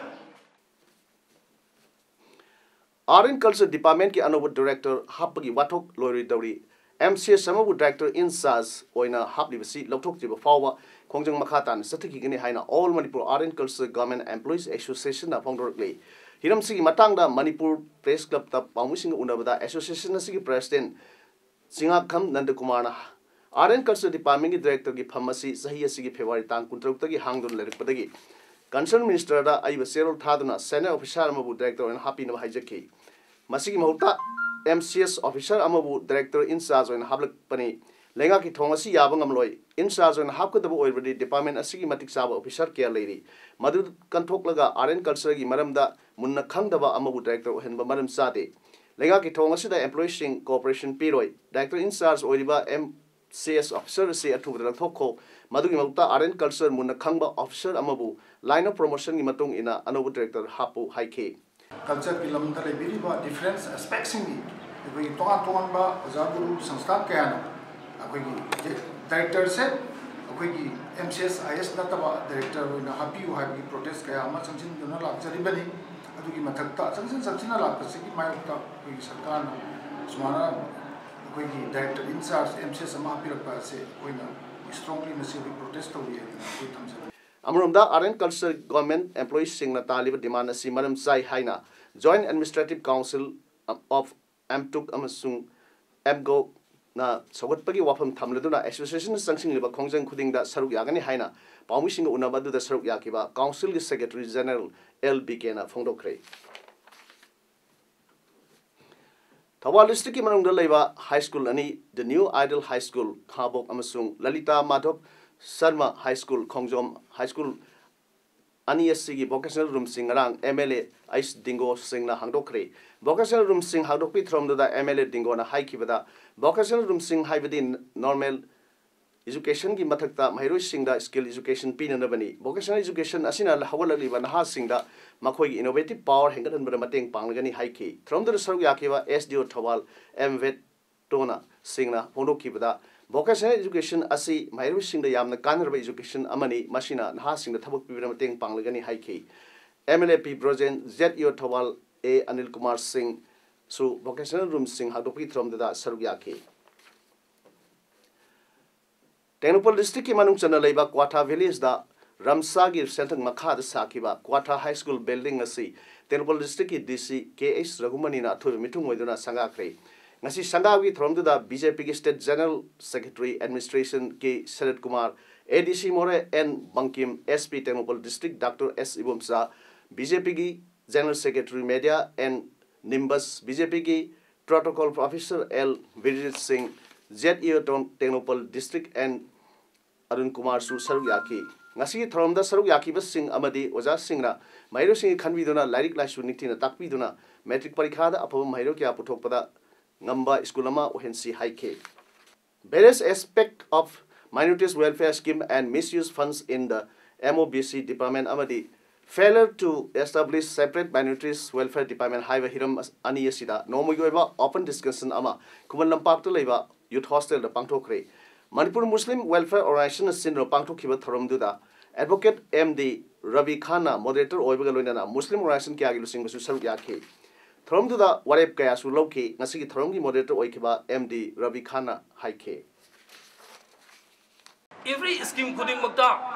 Art and Culture Departmentꯀꯤ ꯑꯅꯧꯕ director ꯍꯥꯞꯄꯒꯤ ꯋꯥꯊꯣꯛ ꯂꯣꯏꯔꯣꯏꯗꯧꯔꯤ꯫ ꯑꯦꯝ ꯁꯤ ꯑꯦꯁ ꯑꯃꯕꯨ director in charge ꯑꯣꯏꯅ ꯍꯥꯞꯂꯤꯕꯁꯤ ꯂꯧꯊꯣꯛꯇ꯭ꯔꯤꯕ ꯐꯥꯎꯕ ꯈꯣꯡꯖꯪ ꯃꯈꯥ ꯇꯥꯅ ꯆꯠꯊꯈꯤꯒꯅꯤ ꯍꯥꯏꯅ All Manipur Art and Culture Government Employees Associationꯅ ꯐꯣꯡꯗꯣꯔꯛꯂꯤ꯫ ꯍꯤꯔꯝꯁꯤꯒꯤ ꯃꯇꯥꯡꯗ ꯃꯅꯤꯄꯨꯔ Press Clubꯇ ꯄꯥꯎꯃꯤꯁꯤꯡꯒ ꯎꯅꯕꯗ association ꯑꯁꯤꯒꯤ president ꯆꯤꯡꯉꯥꯛꯈꯝ ꯅꯟꯗꯀꯨꯃꯥꯔꯅ Art and Culture Departmentꯀꯤ directorꯒꯤ ꯐꯝ ꯑꯁꯤ ꯆꯍꯤ ꯑꯁꯤꯒꯤ February ꯇꯥꯡ ꯀꯨꯟꯇꯔꯨꯛꯇꯒꯤ ꯍꯥꯡꯗꯨꯅ ꯂꯩꯔꯛꯄꯗꯒꯤ concerned ministerꯗ ꯑꯏꯕ ꯆꯦꯔꯣꯜ ꯊꯥꯗꯨꯅ senior officer ꯑꯃꯕꯨ director ꯑꯣꯏꯅ ꯍꯥꯞꯄꯤꯅꯕ ꯍꯥꯏꯖꯈꯤ꯫ ꯃꯁꯤꯒꯤ ꯃꯍꯨꯠꯇ ꯑꯦꯝ ꯁꯤ ꯑꯦꯁ officer ꯑꯃꯕꯨ director in charge ꯑꯣꯏꯅ ꯍꯥꯞꯂꯛꯄꯅꯤ꯫ ꯂꯩꯉꯥꯛꯀꯤ ꯊꯣꯡ ꯑꯁꯤ ꯌꯥꯕ ꯉꯝꯂꯣꯏ꯫ In charge ꯑꯣꯏꯅ ꯍꯥꯞꯀꯗꯕ ꯑꯣꯏꯔꯕꯗꯤ department ꯑꯁꯤꯒꯤ ꯃꯇꯤꯛ ꯆꯥꯕ officer ꯀꯌꯥ ꯂꯩꯔꯤ꯫ ꯃꯗꯨ ꯀꯟꯊꯣꯛꯂꯒ Art and Cultureꯒꯤ ꯃꯔꯝꯗ ꯃꯨꯟꯅ ꯈꯪꯗꯕ ꯑꯃꯕꯨ director ꯑꯣꯏꯍꯟꯕ ꯃꯔꯝ ꯆꯥꯗꯦ꯫ ꯂꯩꯉꯥꯛꯀꯤ ꯊꯣꯡ ꯑꯁꯤꯗ employeeꯁꯤꯡ cooperation ꯄꯤꯔꯣꯏ꯫ Director in charge ꯑꯣꯏꯔꯤꯕ ꯑꯦꯝ ꯁꯤ ꯑꯦꯁ officer ꯑꯁꯤ ꯑꯊꯨꯕꯗ ꯂꯧꯊꯣꯛꯈꯣ꯫ ꯃꯗꯨꯒꯤ ꯃꯍꯨꯠꯇ Art and Culture ꯃꯨꯟꯅ ꯈꯪꯕ officer ꯑꯃꯕꯨ line of promotionꯒꯤ ꯃꯇꯨꯡ ꯏꯟꯅ ꯑꯅꯧꯕ director ꯍꯥꯞꯄꯨ ꯍꯥꯏꯈꯤ꯫ Cultureꯒꯤ ꯂꯝꯗ ꯂꯩꯕꯤꯔꯤꯕ different aspectꯁꯤꯡꯒꯤ ꯑꯩꯈꯣꯏꯒꯤ ꯇꯣꯉꯥꯟ ꯇꯣꯉꯥꯟꯕ ꯑꯣꯖꯥ ꯒꯨꯔꯨ ꯁꯪꯁꯊꯥꯟ ꯀꯌꯥꯅ ꯑꯩꯈꯣꯏꯒꯤ directorꯁꯦ ꯑꯩꯈꯣꯏꯒꯤ ꯑꯦꯝ ꯁꯤ ꯑꯦꯁ ꯑꯥꯏ ꯑꯦꯁ ꯅꯠꯇꯕ director ꯑꯣꯏꯅ ꯍꯥꯞꯄꯤꯌꯨ ꯍꯥꯏꯕꯒꯤ protest ꯀꯌꯥ ꯑꯃ ꯆꯪꯁꯤꯟꯗꯨꯅ ꯂꯥꯛꯆꯔꯤꯕꯅꯤ꯫ ꯑꯗꯨꯒꯤ ꯃꯊꯛꯇ ꯆꯪꯁꯤꯟ ꯆꯪꯁꯤꯟꯅ ꯂꯥꯛꯄꯁꯤꯒꯤ ꯃꯥꯌꯣꯛꯇ ꯑꯩꯈꯣꯏꯒꯤ ꯁꯔꯀꯥꯔꯅ ꯁꯨꯃꯥꯏꯅ ꯑꯩꯈꯣꯏꯒꯤ ꯗꯥꯏꯔꯦꯛꯇꯔ ꯏꯟ ꯆꯥꯔꯖ ꯑꯦꯝ ꯁꯤ ꯑꯦꯁ ꯑꯃ ꯍꯥꯞꯄꯤꯔꯛꯄ ꯑꯁꯤ ꯑꯩꯈꯣꯏꯅ ꯏꯁꯇ꯭ꯔꯣꯡꯂꯤ ꯃꯁꯤ ꯑꯩꯈꯣꯏ ꯄ꯭ꯔꯣꯇꯦꯁ ꯇꯧꯏ ꯍꯥꯏꯅ ꯑꯩꯈꯣꯏ ꯊꯝꯖꯒꯦ꯫ ꯑꯃꯔꯣꯝꯗ ꯑꯥꯔꯠ ꯑꯦꯟ ꯀꯜꯆꯔ ꯒꯣꯔꯃꯦꯟ ꯑꯦꯝꯄ꯭ꯂꯣꯌꯤꯁꯁꯤꯡꯅ ꯇꯥꯜꯂꯤꯕ ꯗꯤꯃꯥꯟ ꯑꯁꯤ ꯃꯔꯝ ꯆꯥꯏ ꯍꯥꯏꯅ Joint Administrative Council of ꯑꯦꯝꯇꯨꯛ ꯑꯃꯁꯨꯡ ꯑꯦꯝꯒꯣꯛꯅ ꯁꯧꯒꯠꯄꯒꯤ ꯋꯥꯐꯝ ꯊꯝꯂꯗꯨꯅ ꯑꯦꯁꯣꯁꯤꯌꯦꯁꯟꯅ ꯆꯪꯁꯤꯜꯂꯤꯕ ꯈꯣꯡꯖꯪ ꯈꯨꯗꯤꯡꯗ ꯁꯔꯨꯛ ꯌꯥꯒꯅꯤ ꯍꯥꯏꯅ ꯄꯥꯎꯃꯤꯁꯤꯡꯒ ꯎꯅꯕ ꯑꯗꯨꯗ ꯁꯔꯨꯛ ꯌꯥꯈꯤꯕ ꯀꯥꯎꯟꯁꯤꯜꯒꯤ ꯁꯦꯀ꯭ꯔꯦꯇꯔꯤ ꯖꯦꯅꯔꯦꯜ ꯑꯦꯜ ꯕꯤ ꯀꯦꯅ ꯐꯣꯡꯗꯣꯛꯈ꯭ꯔꯦ꯫ ꯊꯧꯕꯥꯜ ꯗꯤꯁꯇ꯭ꯔꯤꯛꯀꯤ ꯃꯅꯨꯡꯗ ꯂꯩꯕ ꯍꯥꯏ ꯁ꯭ꯀꯨꯜ ꯑꯅꯤ, ꯗ ꯅ꯭ꯌꯨ ꯑꯥꯏꯗꯜ ꯍꯥꯏ ꯁ꯭ꯀꯨꯜ ꯈꯥꯕꯣꯛ ꯑꯃꯁꯨꯡ ꯂꯂꯤꯇꯥ ꯃꯥꯙꯕ ꯁꯔꯃ ꯍꯥꯏ ꯁ꯭ꯀꯨꯜ ꯈꯣꯡꯖꯣꯝ ꯍꯥꯏ ꯁ꯭ꯀꯨꯜ ꯑꯅꯤ ꯑꯁꯤꯒꯤ ꯚꯣꯀꯦꯁꯅꯦꯜ ꯔꯨꯝꯁꯤꯡ ꯉꯔꯥꯡ ꯑꯦꯝ ꯑꯦꯜ ꯑꯦ ꯑꯩꯁ ꯗꯤꯡꯒꯣ ꯁꯤꯡꯅ ꯍꯥꯡꯗꯣꯛꯈ꯭ꯔꯦ꯫ ꯚꯣꯀꯦꯁꯅꯦꯜ ꯔꯨꯝꯁꯤꯡ ꯍꯥꯡꯗꯣꯛꯄꯒꯤ ꯊꯧꯔꯝꯗꯨꯗ ꯑꯦꯝ ꯑꯦꯜ ꯑꯦ ꯗꯤꯡꯒꯣꯅ ꯍꯥꯏꯈꯤꯕꯗ, ꯚꯣꯀꯦꯁꯅꯦꯜ ꯔꯨꯝꯁꯤꯡ ꯍꯥꯏꯕꯗꯤ ꯅꯣꯔꯃꯦꯜ ꯏꯖꯨꯀꯦꯁꯟꯒꯤ ꯃꯊꯛꯇ ꯃꯍꯩꯔꯣꯏꯁꯤꯡꯗ ꯁ꯭ꯀꯤꯜ ꯏꯖꯨꯀꯦꯁꯟ ꯄꯤꯅꯅꯕꯅꯤ꯫ ꯚꯣꯀꯦꯁꯅꯦꯜ ꯏꯖꯨꯀꯦꯁꯟ ꯑꯁꯤꯅ ꯍꯧꯒꯠꯂꯛꯂꯤꯕ ꯅꯍꯥꯁꯤꯡꯗ ꯃꯈꯣꯏꯒꯤ ꯏꯅꯣꯚꯦꯇꯤꯚ ꯄꯥꯋꯔ ꯍꯦꯟꯒꯠꯍꯟꯕꯗ ꯃꯇꯦꯡ ꯄꯥꯡꯂꯒꯅꯤ ꯍꯥꯏꯈꯤ꯫ ꯊꯧꯔꯝꯗꯨꯗ ꯁꯔꯨꯛ ꯌꯥꯈꯤꯕ ꯑꯦꯁ ꯗꯤ ꯑꯣ ꯊꯧꯕꯥꯜ ꯑꯦꯝ ꯚꯦꯠꯇꯣꯅ ꯁꯤꯡꯅ ꯐꯣꯡꯗꯣꯛꯈꯤꯕꯗ, ꯚꯣꯀꯦꯁꯅꯦꯜ ꯏꯖꯨꯀꯦꯁꯟ ꯑꯁꯤ ꯃꯍꯩꯔꯣꯏꯁꯤꯡꯗ ꯌꯥꯝꯅ ꯀꯥꯟꯅꯔꯕ ꯏꯖꯨꯀꯦꯁꯟ ꯑꯃꯅꯤ, ꯃꯁꯤꯅ ꯅꯍꯥꯁꯤꯡꯗ ꯊꯕꯛ ꯄꯤꯕꯗ ꯃꯇꯦꯡ ꯄꯥꯡꯂꯒꯅꯤ ꯍꯥꯏꯈꯤ꯫ M L A P Brojen, Z E O Thoubal ꯑꯦ ꯑꯅꯤꯜ ꯀꯨꯃꯥꯔ ꯁꯤꯡꯁꯨ ꯚꯣꯀꯦꯁꯅꯦꯜ ꯔꯨꯝꯁꯤꯡ ꯍꯥꯡꯗꯣꯛꯄꯒꯤ ꯊꯧꯔꯝꯗꯨꯗ ꯁꯔꯨꯛ ꯌꯥꯈꯤ꯫ ꯇꯦꯡꯅꯧꯄꯜ ꯗꯤꯁꯇ꯭ꯔꯤꯛꯀꯤ ꯃꯅꯨꯡ ꯆꯟꯅ ꯂꯩꯕ ꯀ꯭ꯋꯥꯊꯥ ꯚꯤꯂꯦꯖꯇ ꯔꯝꯁꯥꯒꯤ ꯁꯦꯟꯊꯪ ꯃꯈꯥꯗ ꯁꯥꯈꯤꯕ ꯀ꯭ꯋꯥꯊꯥ ꯍꯥꯏ ꯁ꯭ꯀꯨꯜ ꯕꯤꯜꯗꯤꯡ ꯑꯁꯤ ꯇꯦꯡꯅꯧꯄꯜ ꯗꯤꯁꯇ꯭ꯔꯤꯛꯀꯤ ꯗꯤ ꯁꯤ ꯀꯦ ꯑꯩꯆ ꯔꯘꯨꯃꯅꯤꯅ ꯑꯊꯣꯏꯕ ꯃꯤꯊꯨꯡ ꯑꯣꯏꯗꯨꯅ ꯁꯪꯒꯥꯈ꯭ꯔꯦ꯫ ꯉꯁꯤ ꯁꯪꯒꯥꯕꯒꯤ ꯊꯧꯔꯝꯗꯨꯗ ꯕꯤ ꯖꯦ ꯄꯤꯒꯤ state general secretary administration K Sarat Kumar, A D C Moreh N Bangkim, S P Tengnoupal district doctor S Ibomcha, B J ꯄꯤꯒꯤ general secretary media N Nimbus, B J ꯄꯤꯒꯤ protocol officer L Birjit Singh, Z E O ꯇꯣꯡ-, ꯇꯦꯡꯅꯧꯄꯜ ꯗꯤꯁꯇ꯭ꯔꯤꯛ ꯑꯦꯟ ꯑꯔꯨꯟ ꯀꯨꯃꯥꯔꯁꯨ ꯁꯔꯨꯛ ꯌꯥꯈꯤ꯫ ꯉꯁꯤꯒꯤ ꯊꯧꯔꯝꯗ ꯁꯔꯨꯛ ꯌꯥꯈꯤꯕꯁꯤꯡ ꯑꯃꯗꯤ ꯑꯣꯖꯥꯁꯤꯡꯅ ꯃꯍꯩꯔꯣꯏꯁꯤꯡꯒꯤ ꯈꯟꯕꯤꯗꯨꯅ ꯂꯥꯏꯔꯤꯛ ꯂꯥꯏꯁꯨ ꯅꯤꯡꯊꯤꯅ ꯇꯥꯛꯄꯤꯗꯨꯅ ꯃꯦꯇ꯭ꯔꯤꯛ ꯄꯔꯤꯈꯥꯗ ꯑꯐꯕ ꯃꯍꯩꯔꯣꯏ ꯀꯌꯥ ꯄꯨꯊꯣꯛꯄꯗ ꯉꯝꯕ ꯁ꯭ꯀꯨꯜ ꯑꯃ ꯑꯣꯏꯍꯟꯁꯤ ꯍꯥꯏꯈꯤ꯫ Various aspect of minorities welfare scheme and misuse funds in the M O B C department ꯑꯃꯗꯤ failure to establish separate minorities welfare department ꯍꯥꯏꯕ ꯍꯤꯔꯝ ꯑꯁ-, ꯑꯅꯤ ꯑꯁꯤꯗ ꯅꯣꯡꯃꯒꯤ ꯑꯣꯏꯕ open discussion ꯑꯃ ꯈꯨꯃꯟ ꯂꯝꯄꯥꯛꯇ ꯂꯩꯕ ꯌꯨꯊ ꯍꯣꯁꯇꯦꯜꯗ ꯄꯥꯡꯊꯣꯛꯈ꯭ꯔꯦ꯫ ꯃꯅꯤꯄꯨꯔ ꯃꯨꯁꯂꯤꯝ ꯋꯦꯜꯐꯤꯌꯔ ꯑꯣꯔꯒꯅꯥꯏꯖꯦꯁꯟꯅ ꯁꯤꯟꯗꯨꯅ ꯄꯥꯡꯊꯣꯛꯈꯤꯕ ꯊꯧꯔꯝꯗꯨꯗ ꯑꯦꯗꯚꯣꯀꯦꯠ ꯑꯦꯝ ꯗꯤ ꯔꯕꯤ ꯈꯥꯟꯅ ꯃꯣꯗꯔꯦꯇꯔ ꯑꯣꯏꯕꯒ ꯂꯣꯏꯅꯅ ꯃꯨꯁꯂꯤꯝ ꯑꯣꯔꯒꯅꯥꯏꯖꯦꯁꯟ ꯀꯌꯥꯒꯤ ꯂꯨꯆꯤꯡꯕꯁꯨ ꯁꯔꯨꯛ ꯌꯥꯈꯤ꯫ ꯊꯧꯔꯝꯗꯨꯗ ꯋꯥꯔꯦꯞ ꯀꯌꯥꯁꯨ ꯂꯧꯈꯤ꯫ ꯉꯁꯤꯒꯤ ꯊꯧꯔꯝꯒꯤ moderator ꯑꯣꯏꯈꯤꯕ ꯑꯦꯝ ꯗꯤ ꯔꯕꯤ ꯈꯥꯟꯅ ꯍꯥꯏꯈꯤ꯫ Every scheme ꯈꯨꯗꯤꯡꯃꯛꯇ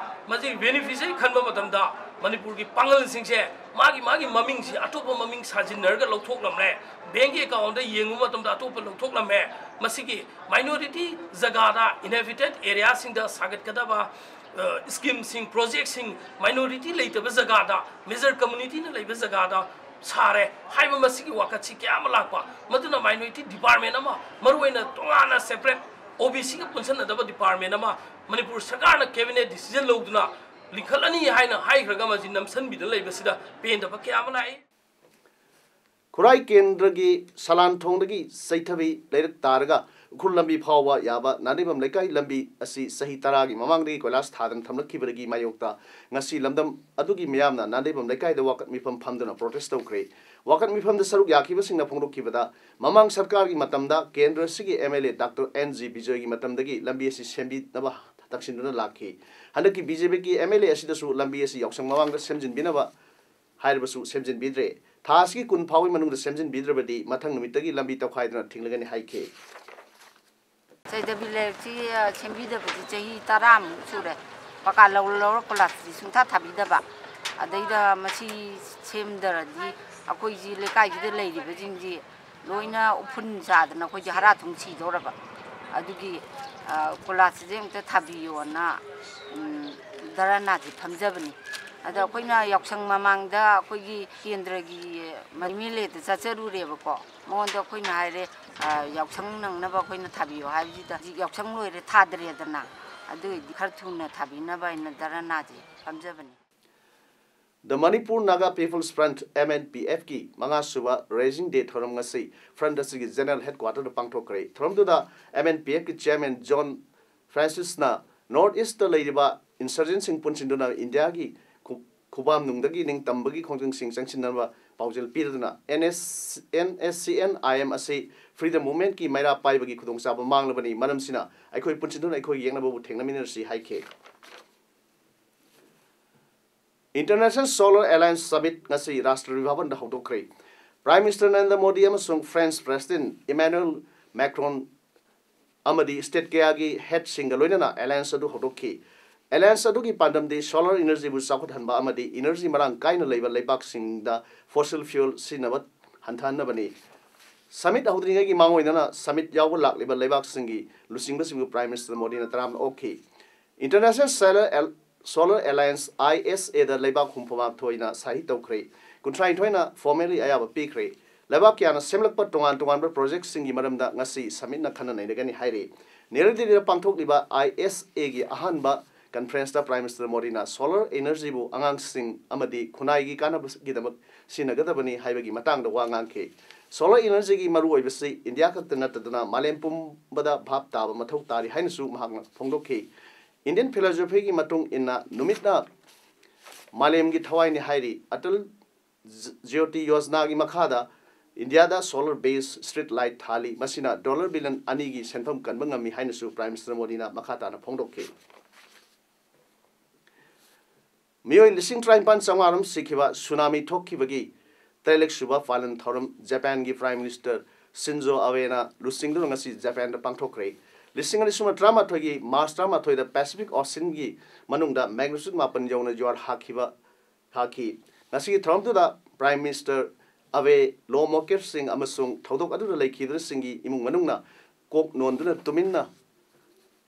ꯃꯁꯤ beneficiary ꯈꯟꯕ ꯃꯇꯝꯗ ꯃꯅꯤꯄꯨꯔꯒꯤ ꯄꯥꯡꯒꯜꯁꯤꯡꯁꯦ ꯃꯥꯒꯤ ꯃꯥꯒꯤ ꯃꯃꯤꯡꯁꯤ ꯑꯇꯣꯞꯄ ꯃꯃꯤꯡ ꯁꯥꯖꯤꯟꯅꯔꯒ ꯂꯧꯊꯣꯛꯂꯝꯃꯦ꯫ Bankꯀꯤ accountꯗ ꯌꯦꯡꯕ ꯃꯇꯝꯗ ꯑꯇꯣꯞꯄ ꯂꯧꯊꯣꯛꯂꯝꯃꯦ꯫ ꯃꯁꯤꯒꯤ minority ꯖꯒꯥꯗ inhabited areaꯁꯤꯡꯗ ꯁꯥꯒꯠꯀꯗꯕ schemeꯁꯤꯡ, projectꯁꯤꯡ minority ꯂꯩꯇꯕ ꯖꯒꯥꯗ, major communityꯅ ꯂꯩꯕ ꯖꯒꯥꯗ ꯁꯥꯔꯦ ꯍꯥꯏꯕ ꯃꯁꯤꯒꯤ ꯋꯥꯀꯠꯁꯤ ꯀꯌꯥ ꯑꯃ ꯂꯥꯛꯄ, ꯃꯗꯨꯅ minority department ꯑꯃ, ꯃꯔꯨꯑꯣꯏꯅ ꯇꯣꯉꯥꯟꯅ separate OBCꯒ ꯄꯨꯟꯁꯤꯟꯅꯗꯕ department ꯑꯃ ꯃꯅꯤꯄꯨꯔ ꯁꯔꯀꯥꯔꯅ cabinet decision ꯂꯧꯗꯨꯅ ꯂꯤꯡꯈꯠꯂꯅꯤ ꯍꯥꯏꯅ ꯍꯥꯏꯈ꯭ꯔꯒ ꯃꯁꯤ ꯅꯝꯁꯤꯟꯕꯤꯗꯨꯅ ꯂꯩꯕꯁꯤꯗ ꯄꯦꯟꯗꯕ ꯀꯌꯥ ꯑꯃ ꯂꯥꯛꯏ꯫ ꯈꯨꯔꯥꯏ ꯀꯦꯟꯗ꯭ꯔꯒꯤ ꯁꯂꯥꯟ ꯊꯣꯡꯗꯒꯤ ꯆꯩꯊꯕꯤ ꯂꯩꯔꯛ ꯇꯥꯔꯒ ꯎꯈ꯭ꯔꯨꯜ ꯂꯝꯕꯤ ꯐꯥꯎꯕ ꯌꯥꯕ ꯅꯥꯗꯩꯕꯝ ꯂꯩꯀꯥꯏ ꯂꯝꯕꯤ ꯑꯁꯤ ꯆꯍꯤ ꯇꯔꯥꯒꯤ ꯃꯃꯥꯡꯗꯒꯤ ꯀꯣꯏꯂꯥꯁ ꯊꯥꯗꯅ ꯊꯝꯂꯛꯈꯤꯕꯗꯒꯤ ꯃꯥꯌꯣꯛꯇ ꯉꯁꯤ ꯂꯝꯗꯝ ꯑꯗꯨꯒꯤ ꯃꯤꯌꯥꯝꯅ ꯅꯥꯗꯩꯕꯝ ꯂꯩꯀꯥꯏꯗ ꯋꯥꯀꯠ ꯃꯤꯐꯝ ꯐꯝꯗꯨꯅ protest ꯇꯧꯈ꯭ꯔꯦ꯫ ꯋꯥꯀꯠ ꯃꯤꯐꯝꯗ ꯁꯔꯨꯛ ꯌꯥꯈꯤꯕꯁꯤꯡꯅ ꯐꯣꯡꯗꯣꯛꯈꯤꯕꯗ, ꯃꯃꯥꯡ ꯁꯔꯀꯥꯔꯒꯤ ꯃꯇꯝꯗ ꯀꯦꯟꯗ꯭ꯔ ꯑꯁꯤꯒꯤ MLA Doctor N G ꯕꯤꯖꯣꯏꯒꯤ ꯃꯇꯝꯗꯒꯤ ꯂꯝꯕꯤ ꯑꯁꯤ ꯁꯦꯝꯕꯤꯅꯕ ꯇꯛꯁꯤꯟꯗꯨꯅ ꯂꯥꯛꯈꯤ꯫ ꯍꯟꯗꯛꯀꯤ BJPꯒꯤ MLA ꯑꯁꯤꯗꯁꯨ ꯂꯝꯕꯤ ꯑꯁꯤ ꯌꯥꯎꯁꯪ ꯃꯃꯥꯡꯗ ꯁꯦꯝꯖꯤꯟꯕꯤꯅꯕ ꯍꯥꯏꯔꯕꯁꯨ ꯁꯦꯝꯖꯤꯟꯕꯤꯗ꯭ꯔꯦ꯫ ꯊꯥ ꯑꯁꯤꯒꯤ ꯀꯨꯟ ꯐꯥꯎꯕꯒꯤ ꯃꯅꯨꯡꯗ ꯁꯦꯝꯖꯤꯟꯕꯤꯗ꯭ꯔꯕꯗꯤ ꯃꯊꯪ ꯅꯨꯃꯤꯠꯇꯒꯤ ꯂꯝꯕꯤ ꯇꯧꯈꯥꯏꯗꯨꯅ ꯊꯤꯡꯂꯒꯅꯤ ꯍꯥꯏꯈꯤ꯫ ꯆꯩꯗꯕꯤ ꯂꯩꯔꯛꯁꯤ ꯁꯦꯝꯕꯤꯗꯕꯁꯤ ꯆꯍꯤ ꯇꯔꯥꯃꯨꯛ ꯁꯨꯔꯦ꯫ ꯄꯀꯥ ꯂꯧꯔ ꯂꯧꯔ ꯀꯣꯏꯂꯥꯁꯇꯤ ꯁꯨꯡꯊꯥ ꯊꯥꯕꯤꯗꯕ꯫ ꯑꯗꯩꯗ ꯃꯁꯤ ꯁꯦꯝꯗ꯭ꯔꯗꯤ ꯑꯩꯈꯣꯏꯁꯤ ꯂꯩꯀꯥꯏꯁꯤꯗ ꯂꯩꯔꯤꯕꯁꯤꯡꯁꯤ ꯂꯣꯏꯅ ꯎꯐꯨꯟ ꯆꯥꯗꯅ ꯑꯩꯈꯣꯏꯁꯦ ꯍꯥꯔꯥ ꯊꯨꯝ ꯁꯤꯗꯧꯔꯕ꯫ ꯑꯗꯨꯒꯤ ꯀꯣꯏꯂꯥꯁꯁꯤꯁꯦ ꯑꯃꯨꯛꯇ ꯊꯥꯕꯤꯌꯣꯅ ꯙꯔꯅꯥꯁꯦ ꯐꯝꯖꯕꯅꯤ꯫ ꯑꯗ ꯑꯩꯈꯣꯏꯅ ꯌꯥꯎꯁꯪ ꯃꯃꯥꯡꯗ ꯑꯩꯈꯣꯏꯒꯤ ꯀꯦꯟꯗ꯭ꯔꯒꯤ MLAꯗ ꯆꯠꯆꯔꯨꯔꯦꯕꯀꯣ꯫ ꯃꯉꯣꯟꯗ ꯑꯩꯈꯣꯏꯅ ꯍꯥꯏꯔꯦ, ꯌꯥꯎꯁꯪ ꯅꯪꯅꯕ ꯑꯩꯈꯣꯏꯅ ꯊꯥꯕꯤꯌꯣ ꯍꯥꯏꯕꯁꯤꯗ, ꯍꯧꯖꯤꯛ ꯌꯥꯎꯁꯪ ꯂꯣꯏꯔꯦ, ꯊꯥꯗ꯭ꯔꯦꯗꯅ꯫ ꯑꯗꯨ ꯑꯣꯏꯗꯤ ꯈꯔ ꯊꯨꯅ ꯊꯥꯕꯤꯅꯕ ꯍꯥꯏꯅ ꯙꯔꯅꯥꯁꯦ ꯐꯝꯖꯕꯅꯤ꯫ The Manipur Naga People's Front, MNPFꯀꯤ ꯃꯉꯥꯁꯨꯕ Raising Day ꯊꯧꯔꯝ ꯉꯁꯤ front ꯑꯁꯤꯒꯤ general headquarterꯗ ꯄꯥꯡꯊꯣꯛꯈ꯭ꯔꯦ꯫ ꯊꯧꯔꯝꯗꯨꯗ MNPFꯀꯤ chairman John Francisꯅ North Eastꯇ ꯂꯩꯔꯤꯕ insurgentꯁꯤꯡ ꯄꯨꯟꯁꯤꯟꯗꯨꯅ ꯏꯟꯗꯤꯌꯥꯒꯤ ꯈꯨ-, ꯈꯨꯕꯥꯝꯅꯨꯡꯗꯒꯤ ꯅꯤꯡꯇꯝꯕꯒꯤ ꯈꯣꯡꯖꯪꯁꯤꯡ ꯆꯪꯁꯤꯟꯅꯕ ꯄꯥꯎꯖꯦꯜ ꯄꯤꯔꯗꯨꯅ, NS, NSCN-IM ꯑꯁꯤ freedom movementꯀꯤ ꯃꯩꯔꯥ ꯄꯥꯏꯕꯒꯤ ꯈꯨꯗꯣꯡꯆꯥꯕ ꯃꯥꯡꯂꯕꯅꯤ, ꯃꯔꯝꯁꯤꯅ ꯑꯩꯈꯣꯏ ꯄꯨꯟꯁꯤꯟꯗꯨꯅ ꯑꯩꯈꯣꯏꯒꯤ ꯌꯦꯛꯅꯕꯕꯨ ꯊꯦꯡꯅꯃꯤꯟꯅꯔꯁꯤ ꯍꯥꯏꯈꯤ꯫ International Solar Alliance Summit ꯉꯁꯤ ꯔꯥꯁꯇ꯭ꯔꯄꯇꯤ ꯚꯕꯟꯗ ꯍꯧꯗꯣꯛꯈ꯭ꯔꯦ꯫ Prime Minister Narendra Modi ꯑꯃꯁꯨꯡ French President Emmanuel Macron ꯑꯃꯗꯤ state ꯀꯌꯥꯒꯤ headꯁꯤꯡꯒ ꯂꯣꯏꯅꯅ alliance ꯑꯗꯨ ꯍꯧꯗꯣꯛꯈꯤ꯫ Alliance ꯑꯗꯨꯒꯤ ꯄꯥꯟꯗꯝꯗꯤ solar energyꯕꯨ ꯆꯥꯎꯈꯠꯍꯟꯕ ꯑꯃꯗꯤ energy ꯃꯔꯥꯡ ꯀꯥꯏꯅ ꯂꯩꯕ ꯂꯩꯕꯥꯛꯁꯤꯡꯗ fossil fuel ꯁꯤꯖꯤꯟꯅꯕ ꯍꯟꯊꯍꯟꯅꯕꯅꯤ꯫ Summit ꯍꯧꯗ꯭ꯔꯤꯉꯩꯒꯤ ꯃꯥꯡꯑꯣꯏꯅꯅ summit ꯌꯥꯎꯕ ꯂꯥꯛꯂꯤꯕ ꯂꯩꯕꯥꯛꯁꯤꯡꯒꯤ ꯂꯨꯆꯤꯡꯕꯁꯤꯡꯕꯨ Prime Minister ꯃꯣꯗꯤꯅ ꯇꯔꯥꯝꯅ ꯑꯣꯛꯈꯤ꯫ International Solar Al-, Solar Alliance, ISAꯗ ꯂꯩꯕꯥꯛ ꯍꯨꯝꯐꯨ ꯃꯥꯊꯣꯏꯅ ꯁꯍꯤ ꯇꯧꯈ꯭ꯔꯦ, ꯀꯨꯟꯊ꯭ꯔꯥꯅꯤꯊꯣꯏꯅ formally ꯑꯌꯥꯕ ꯄꯤꯈ꯭ꯔꯦ꯫ ꯂꯩꯕꯥꯛ ꯀꯌꯥꯅ ꯁꯦꯝꯂꯛꯄ ꯇꯣꯉꯥꯟ ꯇꯣꯉꯥꯟꯕ projectꯁꯤꯡꯒꯤ ꯃꯔꯝꯗ ꯉꯁꯤ summitꯅ ꯈꯟꯅ ꯅꯩꯅꯒꯅꯤ ꯍꯥꯏꯔꯤ꯫ ꯅ꯭ꯌꯨ ꯗꯦꯜꯂꯤꯗ ꯄꯥꯡꯊꯣꯛꯂꯤꯕ ISAꯒꯤ ꯑꯍꯥꯟꯕ conferenceꯇ Prime Minister ꯃꯣꯗꯤꯅ solar energyꯕꯨ ꯑꯉꯥꯡꯁꯤꯡ ꯑꯃꯗꯤ ꯈꯨꯟꯅꯥꯏꯒꯤ ꯀꯥꯟꯅꯕꯒꯤꯗꯃꯛ ꯁꯤꯖꯤꯟꯅꯒꯗꯕꯅꯤ ꯍꯥꯏꯕꯒꯤ ꯃꯇꯥꯡꯗ ꯋꯥ ꯉꯥꯡꯈꯤ꯫ Solar energyꯒꯤ ꯃꯔꯨꯑꯣꯏꯕꯁꯤ ꯏꯟꯗꯤꯌꯥ ꯈꯛꯇ ꯅꯠꯇꯗꯨꯅ ꯃꯥꯂꯦꯝ ꯄꯨꯝꯕꯗ ꯚꯥꯞ ꯇꯥꯕ ꯃꯊꯧ ꯇꯥꯔꯤ ꯍꯥꯏꯅꯁꯨ ꯃꯍꯥꯛꯅ ꯐꯣꯡꯗꯣꯛꯈꯤ꯫ Indian philosophyꯒꯤ ꯃꯇꯨꯡ ꯏꯟꯅ ꯅꯨꯃꯤꯠꯅ ꯃꯥꯂꯦꯝꯒꯤ ꯊꯋꯥꯏꯅꯤ ꯍꯥꯏꯔꯤ꯫ ꯑꯇꯜ ꯖ-, ꯖ꯭ꯌꯣꯇꯤ ꯌꯣꯖꯅꯥꯒꯤ ꯃꯈꯥꯗ ꯏꯟꯗꯤꯌꯥꯗ solar based street light ꯊꯥꯜꯂꯤ, ꯃꯁꯤꯅ dollar billion ꯑꯅꯤꯒꯤ ꯁꯦꯟꯐꯝ ꯀꯟꯕ ꯉꯝꯃꯤ ꯍꯥꯏꯅꯁꯨ Prime Minister ꯃꯣꯗꯤꯅ ꯃꯈꯥ ꯇꯥꯅ ꯐꯣꯡꯗꯣꯛꯈꯤ꯫ ꯃꯤꯑꯣꯏ ꯂꯤꯁꯤꯡ ꯇꯔꯥꯅꯤꯄꯥꯟ ꯆꯥꯝꯃꯉꯥ ꯔꯣꯝ ꯁꯤꯈꯤꯕ tsunami ꯊꯣꯛꯈꯤꯕꯒꯤ ꯇꯔꯦꯠꯂꯛ ꯁꯨꯕ ꯄꯥꯂꯟ ꯊꯧꯔꯝ ꯖꯄꯥꯟꯒꯤ Prime Minister ꯁꯤꯟꯖꯣ ꯑꯕꯦꯅ ꯂꯨꯆꯤꯡꯗꯨꯅ ꯉꯁꯤ ꯖꯄꯥꯟꯗ ꯄꯥꯡꯊꯣꯛꯈ꯭ꯔꯦ꯫ ꯂꯤꯁꯤꯡ ꯑꯅꯤ ꯁꯨꯞꯅ ꯇꯔꯥꯃꯥꯊꯣꯏꯒꯤ March ꯇꯔꯥꯃꯥꯊꯣꯏꯗ Pacific Oceanꯒꯤ ꯃꯅꯨꯡꯗ magnitude ꯃꯥꯄꯟ ꯌꯧꯅ ꯖ꯭ꯋꯥꯔ ꯍꯥꯈꯤꯕ ꯊꯥꯈꯤ꯫ ꯉꯁꯤꯒꯤ ꯊꯧꯔꯝꯗꯨꯗ Prime Minister ꯑꯕꯦ, law makerꯁꯤꯡ ꯑꯃꯁꯨꯡ ꯊꯧꯗꯣꯛ ꯑꯗꯨꯗ ꯂꯩꯈꯤꯗ꯭ꯔꯁꯤꯡꯒꯤ ꯏꯃꯨꯡ ꯃꯅꯨꯡꯅ ꯀꯣꯛ ꯅꯣꯟꯗꯨꯅ ꯇꯨꯃꯤꯟꯅ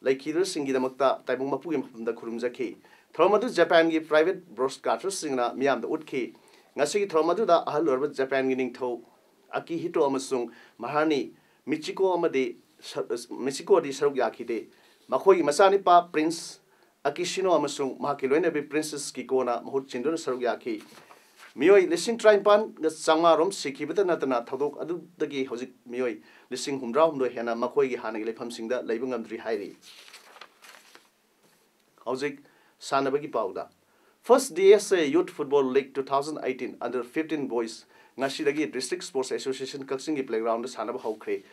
ꯂꯩꯈꯤꯗ꯭ꯔꯁꯤꯡꯒꯤꯗꯃꯛꯇ ꯇꯥꯏꯕꯪ ꯃꯄꯨꯒꯤ ꯃꯐꯝꯗ ꯈꯨꯔꯨꯝꯖꯈꯤ꯫ ꯊꯧꯔꯝ ꯑꯗꯨ ꯖꯄꯥꯟꯒꯤ private broadcasterꯁꯤꯡꯅ ꯃꯤꯌꯥꯝꯗ ꯎꯠꯈꯤ꯫ ꯉꯁꯤꯒꯤ ꯊꯧꯔꯝ ꯑꯗꯨꯗ ꯑꯍꯜ ꯑꯣꯏꯔꯕ ꯖꯄꯥꯟꯒꯤ ꯅꯤꯡꯊꯧ ꯑꯀꯤꯍꯤꯇꯣ ꯑꯃꯁꯨꯡ ꯃꯍꯥꯔꯥꯅꯤ ꯃꯤꯆꯤꯀꯣ ꯑꯃꯗꯤ ꯁ-, ꯃꯤꯆꯤꯀꯣꯗꯤ ꯁꯔꯨꯛ ꯌꯥꯈꯤꯗꯦ꯫ ꯃꯈꯣꯏꯒꯤ ꯃꯆꯥꯅꯤꯄꯥ Prince ꯑꯀꯤꯁꯤꯅꯣ ꯑꯃꯁꯨꯡ ꯃꯍꯥꯛꯀꯤ ꯂꯣꯏꯅꯕꯤ Princess ꯀꯤꯀꯣꯅ ꯃꯍꯨꯠ ꯁꯤꯟꯗꯨꯅ ꯁꯔꯨꯛ ꯌꯥꯈꯤ꯫ ꯃꯤꯑꯣꯏ ꯂꯤꯁꯤꯡ ꯇꯔꯥꯅꯤꯄꯥꯟꯒ ꯆꯥꯝꯃꯉꯥ ꯔꯣꯝ ꯁꯤꯈꯤꯕꯇ ꯅꯠꯇꯅ ꯊꯧꯗꯣꯛ ꯑꯗꯨꯗꯒꯤ ꯍꯧꯖꯤꯛ ꯃꯤꯑꯣꯏ ꯂꯤꯁꯤꯡ ꯍꯨꯝꯗ꯭ꯔꯥ ꯍꯨꯝꯗꯣꯏ ꯍꯦꯟꯅ ꯃꯈꯣꯏꯒꯤ ꯍꯥꯟꯅꯒꯤ ꯂꯩꯐꯝꯁꯤꯡꯗ ꯂꯩꯕ ꯉꯝꯗ꯭ꯔꯤ ꯍꯥꯏꯔꯤ꯫ ꯍꯧꯖꯤꯛ ꯁꯥꯟꯅꯕꯒꯤ ꯄꯥꯎꯗ꯫ First DSA Youth Football League two thousand eighteen under fifteen boys ꯉꯁꯤꯗꯒꯤ District Sports Association ꯀꯛꯆꯤꯡꯒꯤ playgroundꯗ ꯁꯥꯟꯅꯕ ꯍꯧꯈ꯭ꯔꯦ꯫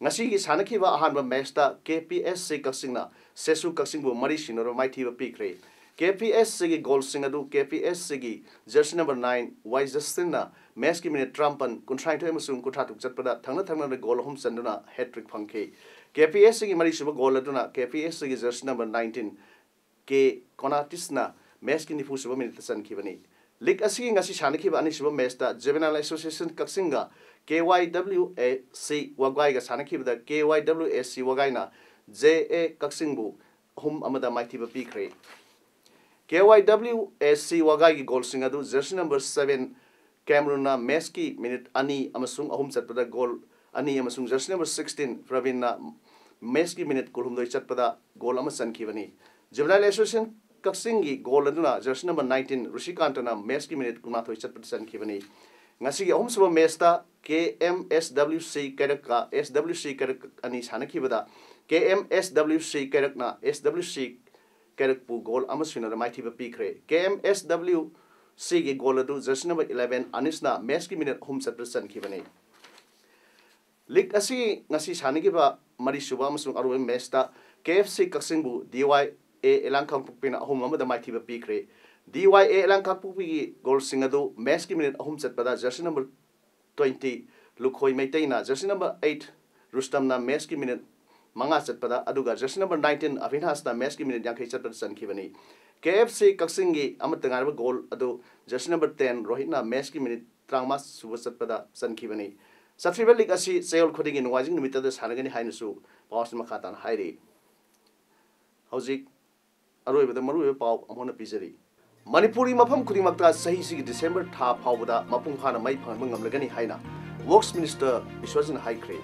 ꯉꯁꯤꯒꯤ ꯁꯥꯟꯅꯈꯤꯕ ꯑꯍꯥꯟꯕ matchꯇ KPSC ꯀꯛꯆꯤꯡꯅ SESU ꯀꯛꯆꯤꯡꯕꯨ ꯃꯔꯤ ꯁꯤꯅꯣꯔꯣ ꯃꯥꯏꯊꯤꯕ ꯄꯤꯈ꯭ꯔꯦ꯫ KPSCꯒꯤ ꯒꯣꯜꯁꯤꯡ ꯑꯗꯨ KPSCꯒꯤ ꯖꯔꯁꯤ ꯅꯝꯕꯔ ꯅꯥꯏꯟ ꯋꯥꯏ ꯖꯁꯇꯤꯟꯅ ꯃꯦꯠꯁꯀꯤ ꯃꯤꯅꯤꯠ ꯇꯔꯥꯃꯥꯄꯟ, ꯀꯨꯟꯊ꯭ꯔꯥꯅꯤꯊꯣꯏ ꯑꯃꯁꯨꯡ ꯀꯨꯟꯊ꯭ꯔꯥ ꯇꯔꯨꯛ ꯆꯠꯄꯗ ꯊꯪꯅ ꯊꯪꯅꯅ ꯒꯣꯜ ꯑꯍꯨꯝ ꯆꯟꯗꯨꯅ ꯍꯦꯇ꯭ꯔꯤꯛ ꯐꯪꯈꯤ꯫ KPSCꯒꯤ ꯃꯔꯤꯁꯨꯕ ꯒꯣꯜ ꯑꯗꯨꯅ KPSCꯒꯤ ꯖꯔꯁꯤ ꯅꯝꯕꯔ ꯅꯥꯏꯟꯇꯤꯟ ꯀꯦ ꯀꯣꯅꯥꯇꯤꯁꯅ ꯃꯦꯠꯁꯀꯤ ꯅꯤꯐꯨꯁꯨꯕ ꯃꯤꯅꯤꯠꯇ ꯆꯟꯈꯤꯕꯅꯤ꯫ ꯂꯤꯒ ꯑꯁꯤꯒꯤ ꯉꯁꯤ ꯁꯥꯟꯅꯈꯤꯕ ꯑꯅꯤꯁꯨꯕ ꯃꯦꯠꯁꯇ Juvenile Association ꯀꯛꯆꯤꯡꯒ KYWAC ꯋꯥꯒꯥꯏꯒ ꯁꯥꯟꯅꯈꯤꯕꯗ KYWAC ꯋꯥꯒꯥꯏꯅ JA ꯀꯛꯆꯤꯡꯕꯨ ꯑꯍꯨꯝ ꯑꯃꯗ ꯃꯥꯏꯊꯤꯕ ꯄꯤꯈ꯭ꯔꯦ꯫ KYWAC ꯋꯥꯒꯥꯏꯒꯤ ꯒꯣꯜꯁꯤꯡ ꯑꯗꯨ ꯖꯔꯁꯤ ꯅꯝꯕꯔ ꯁꯚꯦꯟ ꯀꯦꯃꯔꯨꯟꯅ ꯃꯦꯠꯁꯀꯤ ꯃꯤꯅꯤꯠ ꯑꯅꯤ ꯑꯃꯁꯨꯡ ꯑꯍꯨꯝ ꯆꯠꯄꯗ ꯒꯣꯜ ꯑꯅꯤ ꯑꯃꯁꯨꯡ ꯖꯔꯁꯤ ꯅꯝꯕꯔ ꯁꯤꯛꯁꯇꯤꯟ ꯄ꯭ꯔꯕꯤꯟꯅ ꯃꯦꯠꯁꯀꯤ ꯃꯤꯅꯤꯠ ꯀꯨꯟꯍꯨꯝꯗꯣꯏ ꯆꯠꯄꯗ ꯒꯣꯜ ꯑꯃ ꯆꯟꯈꯤꯕꯅꯤ꯫ Juvenile Association ꯀꯛꯆꯤꯡꯒꯤ ꯒꯣꯜ ꯑꯗꯨꯅ ꯖꯔꯁꯤ ꯅꯝꯕꯔ ꯅꯥꯏꯟꯇꯤꯟ ꯔꯨꯁꯤꯀꯥꯟꯇꯅ ꯃꯦꯠꯁꯀꯤ ꯃꯤꯅꯤꯠ ꯀꯨꯟꯃꯥꯊꯣꯏ ꯆꯠꯄꯗ ꯆꯟꯈꯤꯕꯅꯤ꯫ ꯉꯁꯤꯒꯤ ꯑꯍꯨꯝꯁꯨꯕ ꯃꯦꯠꯁꯇ KMSWC ꯀꯩꯔꯛꯀ SWC ꯀꯩꯔꯛ ꯑꯅꯤ ꯁꯥꯟꯅꯈꯤꯕꯗ KMSWC ꯀꯩꯔꯛꯅ SWC ꯀꯩꯔꯛꯄꯨ ꯒꯣꯜ ꯑꯃ ꯁꯨꯅꯗ ꯃꯥꯏꯊꯤꯕ ꯄꯤꯈ꯭ꯔꯦ꯫ KMSWCꯒꯤ ꯒꯣꯜ ꯑꯗꯨ ꯖꯔꯁꯤ ꯅꯝꯕꯔ ꯏꯂꯦꯚꯦꯟ ꯑꯅꯤꯁꯅ ꯃꯦꯠꯁꯀꯤ ꯃꯤꯅꯤꯠ ꯑꯍꯨꯝ ꯆꯠꯄꯗ ꯆꯟꯈꯤꯕꯅꯤ꯫ ꯂꯤꯒ ꯑꯁꯤ ꯉꯁꯤ ꯁꯥꯟꯅꯈꯤꯕ ꯃꯔꯤꯁꯨꯕ ꯑꯃꯁꯨꯡ ꯑꯔꯣꯏꯕ ꯃꯦꯠꯁꯇ KFC ꯀꯛꯆꯤꯡꯕꯨ DYA ꯑꯦꯂꯥꯡ ꯀꯥꯡꯄꯣꯛꯄꯤꯅ ꯑꯍꯨꯝ ꯑꯃꯗ ꯃꯥꯏꯊꯤꯕ ꯄꯤꯈ꯭ꯔꯦ꯫ DYA ꯑꯦꯂꯥꯡ ꯀꯥꯡꯄꯣꯛꯄꯤꯒꯤ ꯒꯣꯜꯁꯤꯡ ꯑꯗꯨ ꯃꯦꯠꯁꯀꯤ ꯃꯤꯅꯤꯠ ꯑꯍꯨꯝ ꯆꯠꯄꯗ ꯖꯔꯁꯤ ꯅꯝꯕꯔ ꯇ꯭ꯋꯦꯟꯇꯤ ꯂꯨꯈꯣꯏ ꯃꯩꯇꯩꯅ ꯖꯔꯁꯤ ꯅꯝꯕꯔ ꯑꯩꯠ ꯔꯨꯁꯇꯝꯅ ꯃꯦꯠꯁꯀꯤ ꯃꯤꯅꯤꯠ ꯃꯉꯥ ꯆꯠꯄꯗ, ꯑꯗꯨꯒ ꯖꯔꯁꯤ ꯅꯝꯕꯔ ꯅꯥꯏꯟꯇꯤꯟ ꯑꯚꯤꯅꯥꯁꯅ ꯃꯦꯠꯁꯀꯤ ꯃꯤꯅꯤꯠ ꯌꯥꯡꯈꯩ ꯆꯠꯄꯗ ꯆꯟꯈꯤꯕꯅꯤ꯫ KFC ꯀꯛꯆꯤꯡꯒꯤ ꯑꯃꯠꯇ ꯉꯥꯏꯔꯕ ꯒꯣꯜ ꯑꯗꯨ ꯖꯔꯁꯤ ꯅꯝꯕꯔ ꯇꯦꯟ ꯔꯣꯍꯤꯠꯅ ꯃꯦꯠꯁꯀꯤ ꯃꯤꯅꯤꯠ ꯇꯔꯥꯃꯉꯥ ꯁꯨꯕ ꯆꯠꯄꯗ ꯆꯟꯈꯤꯕꯅꯤ꯫ ꯆꯠꯊ꯭ꯔꯤꯕ ꯂꯤꯒ ꯑꯁꯤ ꯆꯌꯣꯜ ꯈꯨꯗꯤꯡꯒꯤ ꯅꯣꯡꯃꯥꯏꯖꯤꯡ ꯅꯨꯃꯤꯠꯇꯗ ꯁꯥꯟꯅꯒꯅꯤ ꯍꯥꯏꯅꯁꯨ ꯄꯥꯎꯁꯤꯡ ꯃꯈꯥ ꯇꯥꯅ ꯍꯥꯏꯔꯤ꯫ ꯍꯧꯖꯤꯛ ꯑꯔꯣꯏꯕꯗ ꯃꯔꯨꯑꯣꯏꯕ ꯄꯥꯎ ꯑꯃꯨꯛ ꯍꯟꯅ ꯄꯤꯖꯔꯤ꯫ ꯃꯅꯤꯄꯨꯔꯒꯤ ꯃꯐꯝ ꯈꯨꯗꯤꯡꯃꯛꯇ ꯆꯍꯤꯁꯤꯒꯤ ꯗꯤꯁꯦꯝꯕꯔ ꯊꯥ ꯐꯥꯎꯕꯗ ꯃꯄꯨꯡ ꯐꯥꯅ ꯃꯩ ꯐꯪꯍꯟꯕ ꯉꯝꯂꯒꯅꯤ ꯍꯥꯏꯅ ꯋꯔꯛꯁ ꯃꯤꯅꯤꯁꯇꯔ ꯕꯤꯁ꯭ꯋꯖꯤꯠꯅ ꯍꯥꯏꯈ꯭ꯔꯦ꯫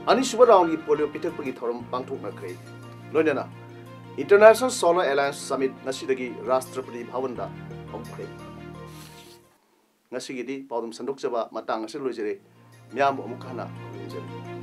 ꯑꯅꯤꯁꯨꯕ ꯔꯥꯎꯟꯒꯤ ꯄꯣꯂꯤꯑꯣ ꯄꯤꯊꯛꯄꯒꯤ ꯊꯧꯔꯝ ꯄꯥꯡꯊꯣꯛꯅꯈ꯭ꯔꯦ꯫ ꯂꯣꯏꯅꯅ International Solar Alliance Summit ꯉꯁꯤꯗꯒꯤ ꯔꯥꯁꯇ꯭ꯔꯄꯇꯤ ꯚꯕꯟꯗ ꯍꯧꯈ꯭ꯔꯦ꯫ ꯉꯁꯤꯒꯤꯗꯤ ꯄꯥꯎꯗꯝ ꯁꯟꯗꯣꯛꯆꯕ ꯃꯇꯥꯡ ꯑꯁꯤꯗ ꯂꯣꯏꯖꯔꯦ꯫ ꯃꯤꯌꯥꯝꯕꯨ ꯑꯃꯨꯛ ꯍꯟꯅ ꯈꯨꯔꯨꯝꯖꯔꯤ꯫